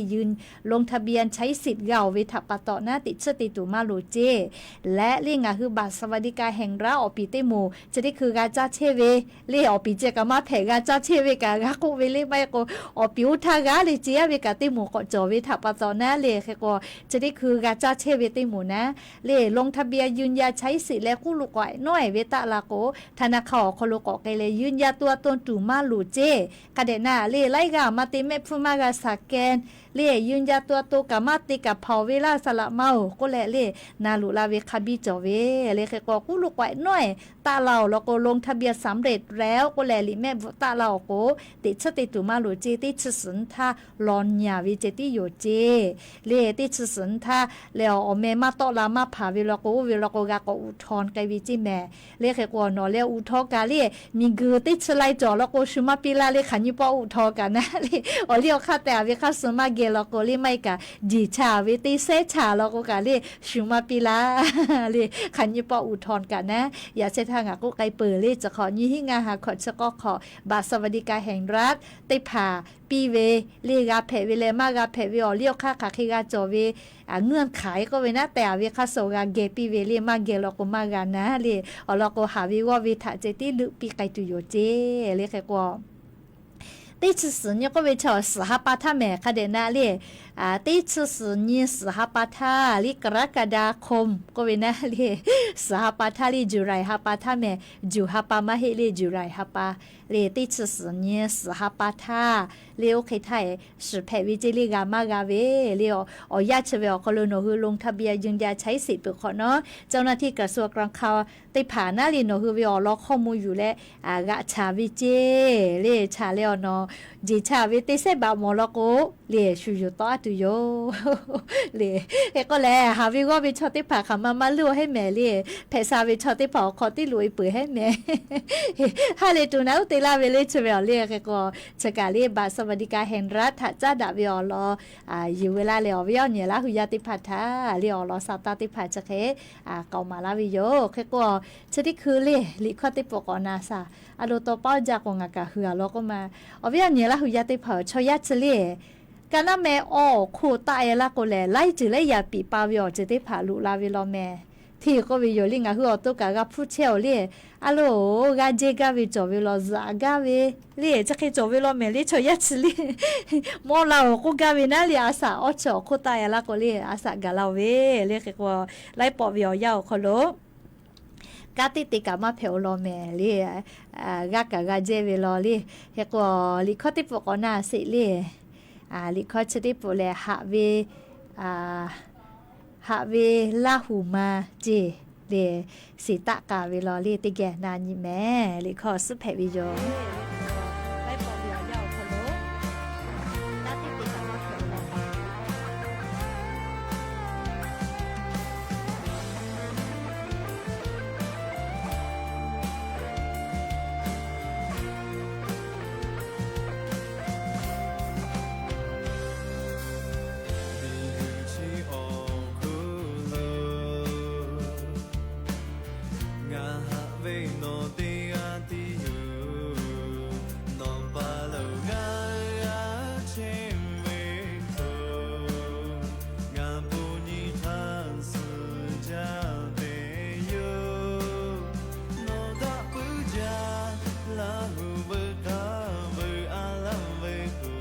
ลงทะเบียนใช้สิทธิ์ g'a-oˬ ve htaꞈ pa taw naˉ teꞈ chiˇ te tuˬ maˇ loˍ ceˇ. Leh le ngaˬ hui บัตรสวัสดิการแห่งรัฐ awˬ piˍ teˇ moˍ chi teˇ hkui g'a caˇ chehˇ ve le, awˬ piˍ ceh kaꞈ maˇ hpehꞈ g'a caˇ chehˇ ve kaꞈ g'a k'oˆ ve le. Maˇ heˆ k'o awˬ piˍ oˇ htaˇ g'a le ceˇ aˉ ve kaꞈ teˇ moˍ k'awꞈ cawˬ ve htaꞈ pa taw naˉ le. Hk'e k'o chi teˇ hkui g'a caˇ chehˇ ve teˇ moˍ naˉ le, ลงทะเบียนยืนยันใช้สิทธิ์ leh k'uˉ lo k'awꞈ nawˉ-ehˍ ve taˆ la k'o, ธนาคาร awˬ hk'aw lo k'awꞈ k'ai leh ยืนยันตัวตน tuˬ maˇ loˍ ceˇ. Hk'a dehꞈ naˉ le laiˉ g'aˇ maˇ te mehˆ hpfuhˇ maˇ g'a สแกน le, ยืนยันตัวตน kaꞈ maˇ te kaꞈ hpanˍ ve laˇ saˍ laꞈ maˇ-oˬ k'oˆ leh le, na loꞈ la ve hk'a biˇ cawˬ ve le. Hk'e k'o k'uˉ lo k'awꞈ nawˉ-ehˍ taˆ la-oˬ law k'o, ลงทะเบียนสำเร็จแล้ว k'oˆ leh liꞈ mehˆ bvuhꞈ taˆ la-oˬ k'o, teꞈ chiˇ te tuˬ maˇ loˍ ceˇ. Teˇ chi suhˍ nyi htaˇ law nyi-a ve ceh tiˉ yoˬ ceˇ le. Teˇ chi suhˍ nyi htaˇ le awˬ meh maˇ tawˆ la maˇ hpanˍ ve law k'o, oˇ ve law k'o g'a k'awꞈ อุทธรณ์ k'ai ve ceˇ mehˍ le. Hk'e k'o nawˬ leh อุทธรณ์ kaꞈ le, miˬguiˬ teˇ chi lai cawˬ law k'o shu maˇ piˇ laˇ le. Hk'aˬ nyi pawˆ อุทธรณ์ kaꞈ naˉ le, awˬ liˇ awˬ hk'aˇ teh-a ve hk'aˇ suh maˇ geh law k'o le, maˇ heˆ kaꞈ jeˬ cha ve teˇ sehˉ cha law k'o kaꞈ le shu maˇ piˇ laˇ le. Hk'aˬ nyi pawˆ อุทธรณ์ kaꞈ naˉ, yaꞈ shehˆ htaˇ ngaˬ k'oˆ k'ai peuˬ le. Chi hk'awꞈ nyi hiˉ ngaˇ ha hkawꞈ chi k'awˇ hk'awꞈ บัตรสวัสดิการแห่งรัฐ teˇ hpaˍ piˇ ve le, g'a hpehꞈ ve leh maˇ g'a hpehꞈ ve awˬ liˇ awˬ hk'aˇ hk'aˬ hk'e g'a cawˬ ve เงื่อนไข k'oˆ ve naˉ teh-a ve hk'aˇ suh g'a geh piˇ ve le. Maˇ geh law k'o maˇ g'a naˉ le. Awˬ lawn k'o haˍ ve g'awˇ ve htaꞈ ceh tiˉ leuˆ piˇ k'ai tuˬ yoˬ ceˇ le. Hk'e k'o teˇ chi suhˍ nyi k'oˆ ve chaw suhˍ ha pa htaˇ mehˍ. Hk'a dehꞈ naˉ le, teˇ chi suhˍ nyi suhˍ ha pa htaˇ le, กรกฎาคม k'oˆ ve naˉ le, suhˍ ha pa htaˇ le, July ha pa htaˇ mehˍ. Juˬ ha pa maˇ heˆ le, July ha pa le. Teˇ chi suhˍ nyi suhˍ ha pa htaˇ le, oˇ hk'e htaˇ shuˍ hpehꞈ ve ceˇ le, g'a maˇ g'a ve le. Awˬ yanˇ chi ve awˬ hk'aw lo nawˬ hui ลงทะเบียนยืนยันใช้สิทธิ์ peuˬ hk'awꞈ nawˉ, เจ้าหน้าที่กระทรวงการคลัง teˇ hpaˍ naˉ le nawˬ hui ve awˬ lawn hkawˇ mvuh yuˬ leh g'aꞈ chaˍ ve ceˇ le. Chaˍ leh awˬ nawˬ jeˬ cha ve teˇ sehˉ baꞈ mawˬ law k'o le, shu yuˬ tawˆ a tuˬ yoˬ le. Hk'e k'oˆ leh haˍ ve g'awˇ ve chaw teˇ hpaˍ hk'aˬ ma maˇ leuˆ-oˬ heˉ mehˍ le. Hpehꞈ sha ve chaw teˇ hpaˍ awˬ hk'aw tiˉ loꞈ-e peuˬ heˉ mehˍ. Ha lehˬ tuˬ naˉ uˉ te laˇ ve le. Chi ve awˬ le hk'e k'o chi kaꞈ le บัตรสวัสดิการแห่งรัฐ htaꞈ caˉ daꞈ ve awˬ lawn yuˬ ve laˇ leh, awˬ viˉ awˬ nyi laˇ hui yaˇ teˇ hpaˍ htaꞈ le awˬ lawn sha taˇ teˇ hpaˍ chi hk'e k'awꞈ maˍ laˇ ve yoˬ. Hk'e k'o chi teˇ hkui le liꞈ hkawˇ teˇ pawˆ k'awꞈ na shaˍ. A lo taw paˉ jaˇ k'o ngaˬ kaꞈ hui-a law k'oˆ ma, awˬ viˉ awˬ nyi laˇ hui yaˇ teˇ hpaˍ-oˬ, chaw yaˇ chi le ka naˉ meh awˬ hk'oˆ taˆ-e laˇ k'o lehˬ, laiˉ ceuˬ laiˉ yaꞈ piˍ pa ve awˬ ceuˬ teˇ hpaˍ loꞈ la ve law mehˍ. Hteˇ k'oˆ ve yoˬ le, ngaˬ hui awˬ to kaꞈ g'a hpuˇ chehˇ-oˬ le. A lo, g'a jehˇ gaˇ ve cawˬ ve law, zuhꞈ gaˇ ve le, chi hk'e cawˬ ve law mehˍ le. Chaw yaˇ chi le mawˇ la-oˬ k'oˆ gaˇ ve naˉ le, a shaꞈ awˇ chi awˬ hk'oˆ taˆ-e laˇ k'o le, a shaꞈ gaˬ la-oˬ ve le. Hk'e k'o laiˉ pawˆ ve awˬ yanˇ awˬ hk'aw lo kanˉ teˇ te kaꞈ maˇ hpehꞈ-oˬ law mehˍ le. G'a kaꞈ g'a jehˇ ve law le. Hk'e k'o liꞈ hkawˇ teˇ pawˆ k'awꞈ na sheˍ le. Liꞈ hkawˇ chi teˇ pawˆ lehˬ, haꞈ ve, haꞈ ve Laˇ huˍ ma ceˇ le, shiˍ taˆ k'a ve law le, teˇ geh na nyi mehˍ. Liꞈ hkawˇ suhˉ hpehꞈ ve yoˬ. Miˬguiˬ chi awˬ hk'oˆ lo ngaˬ haꞈ ve nawˬ teˇ g'aˇ tiˉ yoˬ. Nawˬ pa lo g'a g'a chehˇ ve hk'oˆ, ngaˬ bon nyi hk'aˇ suh jaˇ ve yoˬ. Nawˬ daꞈ puiˉ jaˇ, Laˇ huˍ veuꞈ k'aˇ veuꞈ a laˇ ve k'o,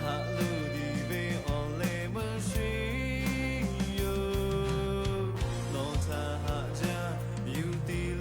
haꞈ lo diˍ ve awˬ leh meuˇ sheˍ yoˬ. Nawˬ htaꞈ haꞈ jaˇ, yuˬ tiˍ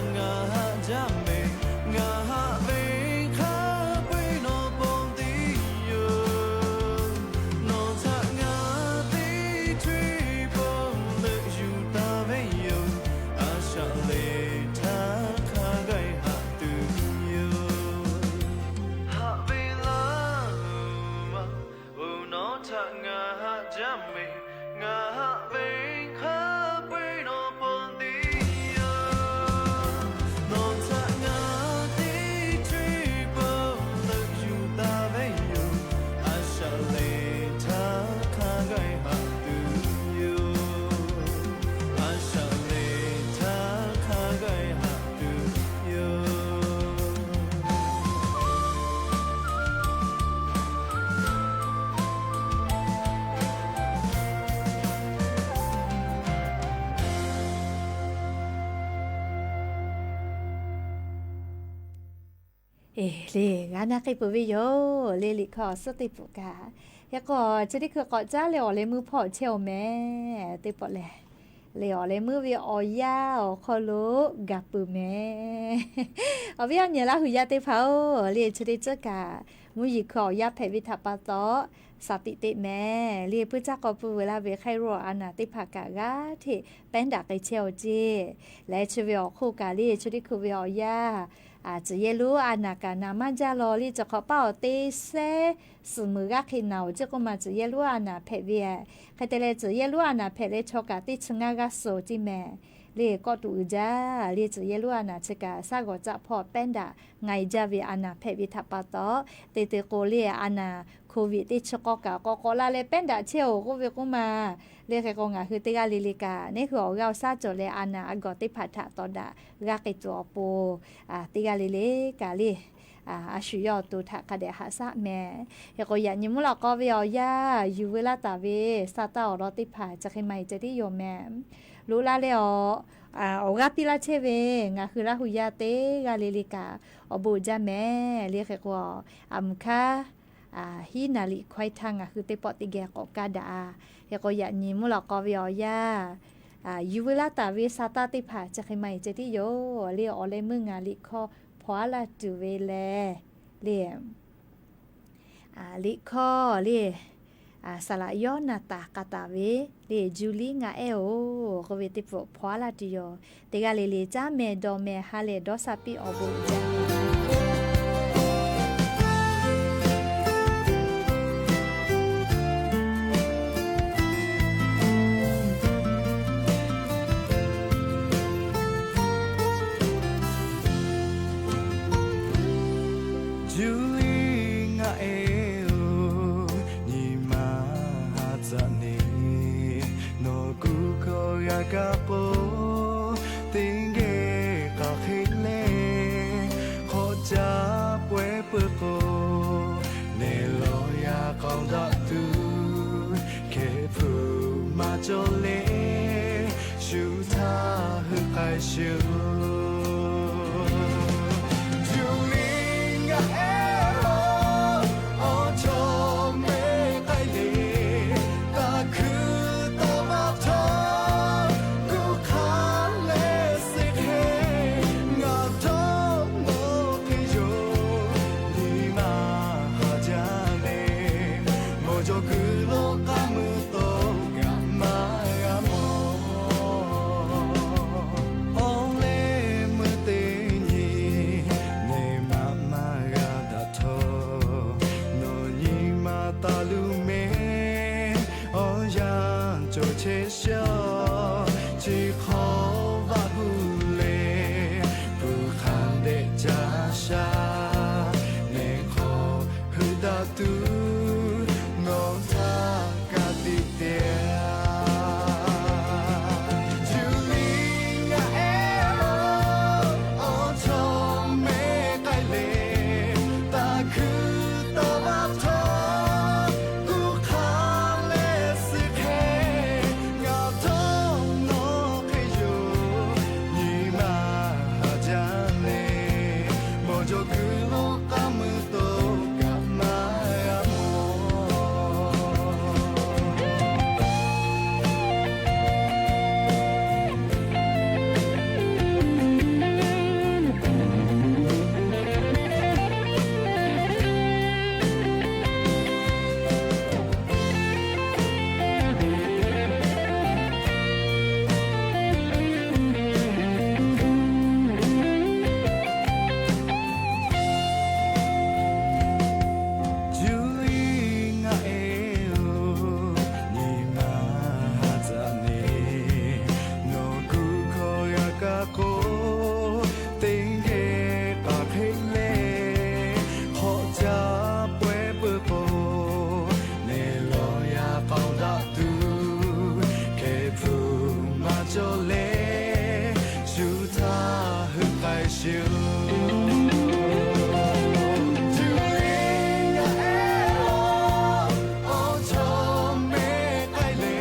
Ngaˬ haꞈ jaˇ mehˍ, ngaˬ haꞈ ve hk'a peu-eˬ nawˬ ponˬ teˇ yoˬ. Nawˬ htaꞈ ngaˬ teˇ co-eˬ pon leuꞈ yuˬ taˍ ve yoˬ. A shaꞈ lehˬ htaˇ hk'a gaˇ-e haꞈ tuˬ yoˬ. Haꞈ ve laˇ ma, oˬ, nawˬ htaꞈ ngaˬ haꞈ jaˇ mehˍ, ngaˬ haꞈ ve hk'a peu-eˬ nawˬ ponˬ teˇ yoˬ. Nawˬ htaꞈ ngaˬ teˇ co-eˬ pon leuꞈ yuˬ taˍ ve yoˬ. A shaꞈ lehˬ htaˇ hk'a gaˇ-e haꞈ tuˬ yoˬ. A shaꞈ lehˬ htaˇ hk'a gaˇ-e haꞈ tuˬ yoˬ. Eˬ, le, g'a na hk'e peuˬ ve yoˬ le. Liꞈ hkawˇ awˬ suhˉ teˇ pfuhˍ kaꞈ, hk'e k'o chi teˇ hkui k'awꞈ caˉ leh awˬ leh meuˇ hpawˇ chehˇ-oˬ mehˍ. Teˇ pawˆ lehˬ, le, awˬ leh meuˇ ve awˬ yanˇ awˬ hk'aw lo gaˬ peuˬ mehˍ. Awˬ viˉ awˬ nyi Laˇ hu yaˇ teˇ hpaˍ-oˬ, le, chi teˇ ceuˬ kaꞈ mvuhˇ yeˬ hkui awˬ yanˇ hpehꞈ ve htaꞈ pa taw, shaˍ tiꞈ teꞈ mehˍ. Le, puiˇ caˇ k'aw pui veuˬ laˇ ve hk'ai ro awˬ a naˍ teˇ hpaˍ kaꞈ g'aˇ hteꞈ pehˉ daꞈ k'ai chehˇ-oˬ ceˇ. Leh chi ve awˬ hk'oˆ kaꞈ le, chi teˇ hkui ve awˬ yanˇ tcuhˍ yehˇ lonˉ a naˍ kaꞈ naˍ maˇ jaˇ law le. Chi hk'awꞈ paˆ awˬ teˇ sehˉ suhˍ meuˍ g'aˇ hk'e naˍ-oˬ ceˇ k'oˆ ma, tcuhˍ yehˇ lonˉ a naˍ hpehꞈ ve. Hk'e te leh tcuhˍ yehˇ lonˉ a naˍ hpehꞈ leh chaw kaꞈ teˇ chi ngaˇ g'aˇ suhˍ ceˇ mehˍ. Le, kawˆ tuˬ uiˍ jaˇ le. Tcuhˍ yehˇ lonˉ a naˍ chi kaꞈ shaˉ g'awˬ caˆ hpawˇ pehˉ daꞈ nga-e jaˇ ve a naˍ hpehꞈ ve htaꞈ pa taw, te te k'o le, a naˍ Covid teˇ chi k'awˇ kaꞈ k'awꞈ k'awꞈ la leh pehˉ daꞈ chehˇ-oˬ k'oˆ ve k'oˆ ma. Le, hk'e k'o ngaˬ hui teˇ g'aˇ le le kaꞈ neˇ hui awˬ g'aˇ awˬ shaˉ cawˬ leh a naˍ a gawˬ teˇ hpaˍ htaꞈ tawˍ daꞈ g'a k'ai tuˬ awˬ pon, teˇ g'aˇ le le kaꞈ le, a shu yawˇ awˬ to htaꞈ hk'a dehꞈ haꞈ shaˉ mehˍ. Hk'e k'o yaꞈ nyi mvuhˇ lawꞈ k'aw ve awˬ yanˇ yuˬ veu laˇ taˍ ve sa taˇ awˬ lawn teˇ hpaˍ chi hk'e maˇ heˆ ceh tiˉ yoˬ mehˍ. Loꞈ la leh awˬ, awˬ g'aˇ piˇ laˇ chehˇ ve ngaˬ hui Laˇ hu yaˇ teˇ g'aˇ le le kaꞈ awˬ bon uiˍ jaˇ mehˍ. Le, hk'e k'o a muˍ hkaˇ hiˉ naˍ liꞈ hkawehˇ htaˇ ngaˬ hui teˇ pawˆ teˇ geh k'awꞈ kaˇ daꞈ. Hk'e k'o yaꞈ nyi mvuhˇ lawꞈ k'aw ve awˬ yanˇ yuˬ veu laˇ taˍ ve sa taˇ teˇ hpaˍ chi hk'e maˇ heˆ ceh tiˉ yoˬ le. Awˬ leh meuˇ ngaˬ liꞈ hkawˇ hpaw-aˉ laˇ tuˬ ve lehˬ le, liꞈ hkawˇ le, saˍ laꞈ yawˇ naˍ taˍ k'a taˍ ve le, Juˇ liˇ ngaˆ ehˉ-oˬ k'oˆ ve teˇ pfuhˍ hpaw-aˉ laˇ tuˬ yoˬ. Teˇ g'aˇ le le caˉ mehˍ dawˬ mehˍ ha lehˬ dawˇ sha piˇ awˬ bon jaˇ. Juˇ liˇ ngaˆ ehˉ-oˬ, nyi ma ha tzaꞈ neˬ nawˬ kuˬ hkawˇ g'a kaˇ k'o, teˇ geh k'aˬ hk'e le hk'awꞈ caˇ pawehˇ peuˬ k'o, neˬ lawˬ yaˇ k'aoˍ daꞈ tuˬ hkeh hpfuhˍ maˇ cawˬ le, shu htaˇ heuˆ k'ai sheˍ-oˬ. Juˇ liˇ ngaˆ ehˉ-oˬ, awˬ chawˇ mehˆ k'ai le, taˇ hkuiˇ tawˇ maˇ htawˇ, kuˇ hk'aˇ leh suh hk'e ngaˬ htawˇ nawˬ hk'e yoˬ. Nyi ma ha jaˇ le, mawˬ jawˬ kuiˬ lo k'aˉ mui tawˇ kaꞈ maˇ g'a mawˬ. Cuˇ yiˍ ngaˬ ehˉ-oˬ, awˬ chawˇ mehˆ k'ai le,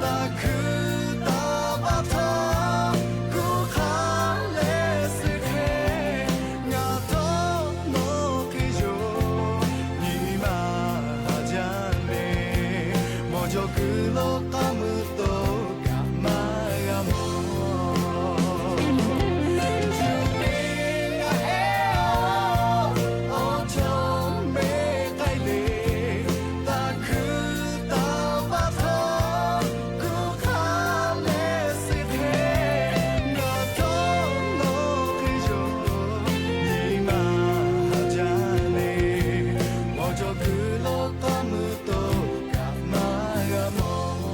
taˇ hkuiˇ taˇ baˆ htaˇ, kuˇ hk'a leh suh hk'e, ngaˬ htawˇ nawˬ hk'e yoˬ. Nyi ma haˍ jaˇ le, mawˬ jaw kuiˬ lo k'aˇ mui to kaꞈ maˇ g'a mawˬ. Cuˇ yiˍ ngaˬ ehˉ-oˬ, awˬ chawˇ mehˆ k'ai le, taˇ hkuiˇ taˇ baˆ htaˇ, kuˇ hk'a leh suh hk'e, ngaˬ htawˇ nawˬ hk'e yoˬ. Nyi ma haˍ jaˇ le, mawˬ jaw kuiˬ lo k'aˇ mui to kaꞈ maˇ g'a mawˬ.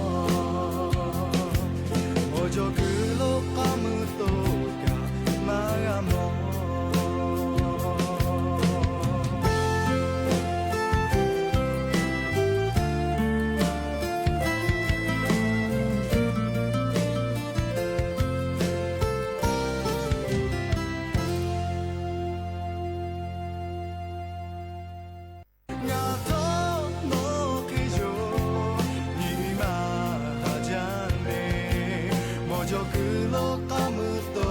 Mawˬ jaw kuiˬ lo k'aˇ mui to kaꞈ maˇ g'a mawˬ. Ngaˬ htawˇ nawˬ hk'e yoˬ. Nyi ma haˍ jaˇ le, mawˬ jaw kuiˬ lo k'aˇ mui to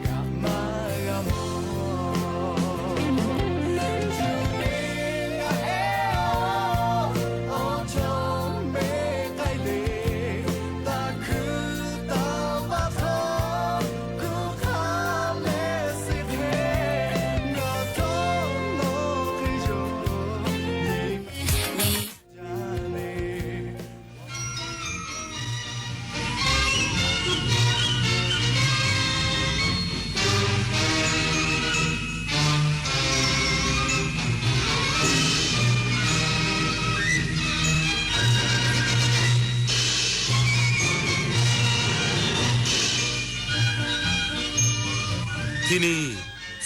kaꞈ maˇ g'a mawˬ. Cuˇ yiˍ ngaˬ ehˉ-oˬ, awˬ chawˇ mehˆ k'ai le, taˇ hkuiˇ taˇ baˆ htaˇ, kuˇ hk'a leh suh hk'e, ngaˬ htawˇ nawˬ hk'e yoˬ. Nyi ma haˍ jaˇ le. ที่นี่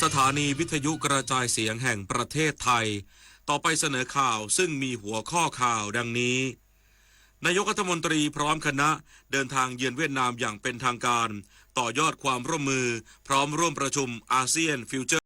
สถานีวิทยุกระจายเสียงแห่งประเทศไทย ต่อไปเสนอข่าวซึ่งมีหัวข้อข่าวดังนี้ นายกรัฐมนตรีพร้อมคณะเดินทางเยือนเวียดนามอย่างเป็นทางการ ต่อยอดความร่วมมือ พร้อมร่วมประชุมอาเซียน Future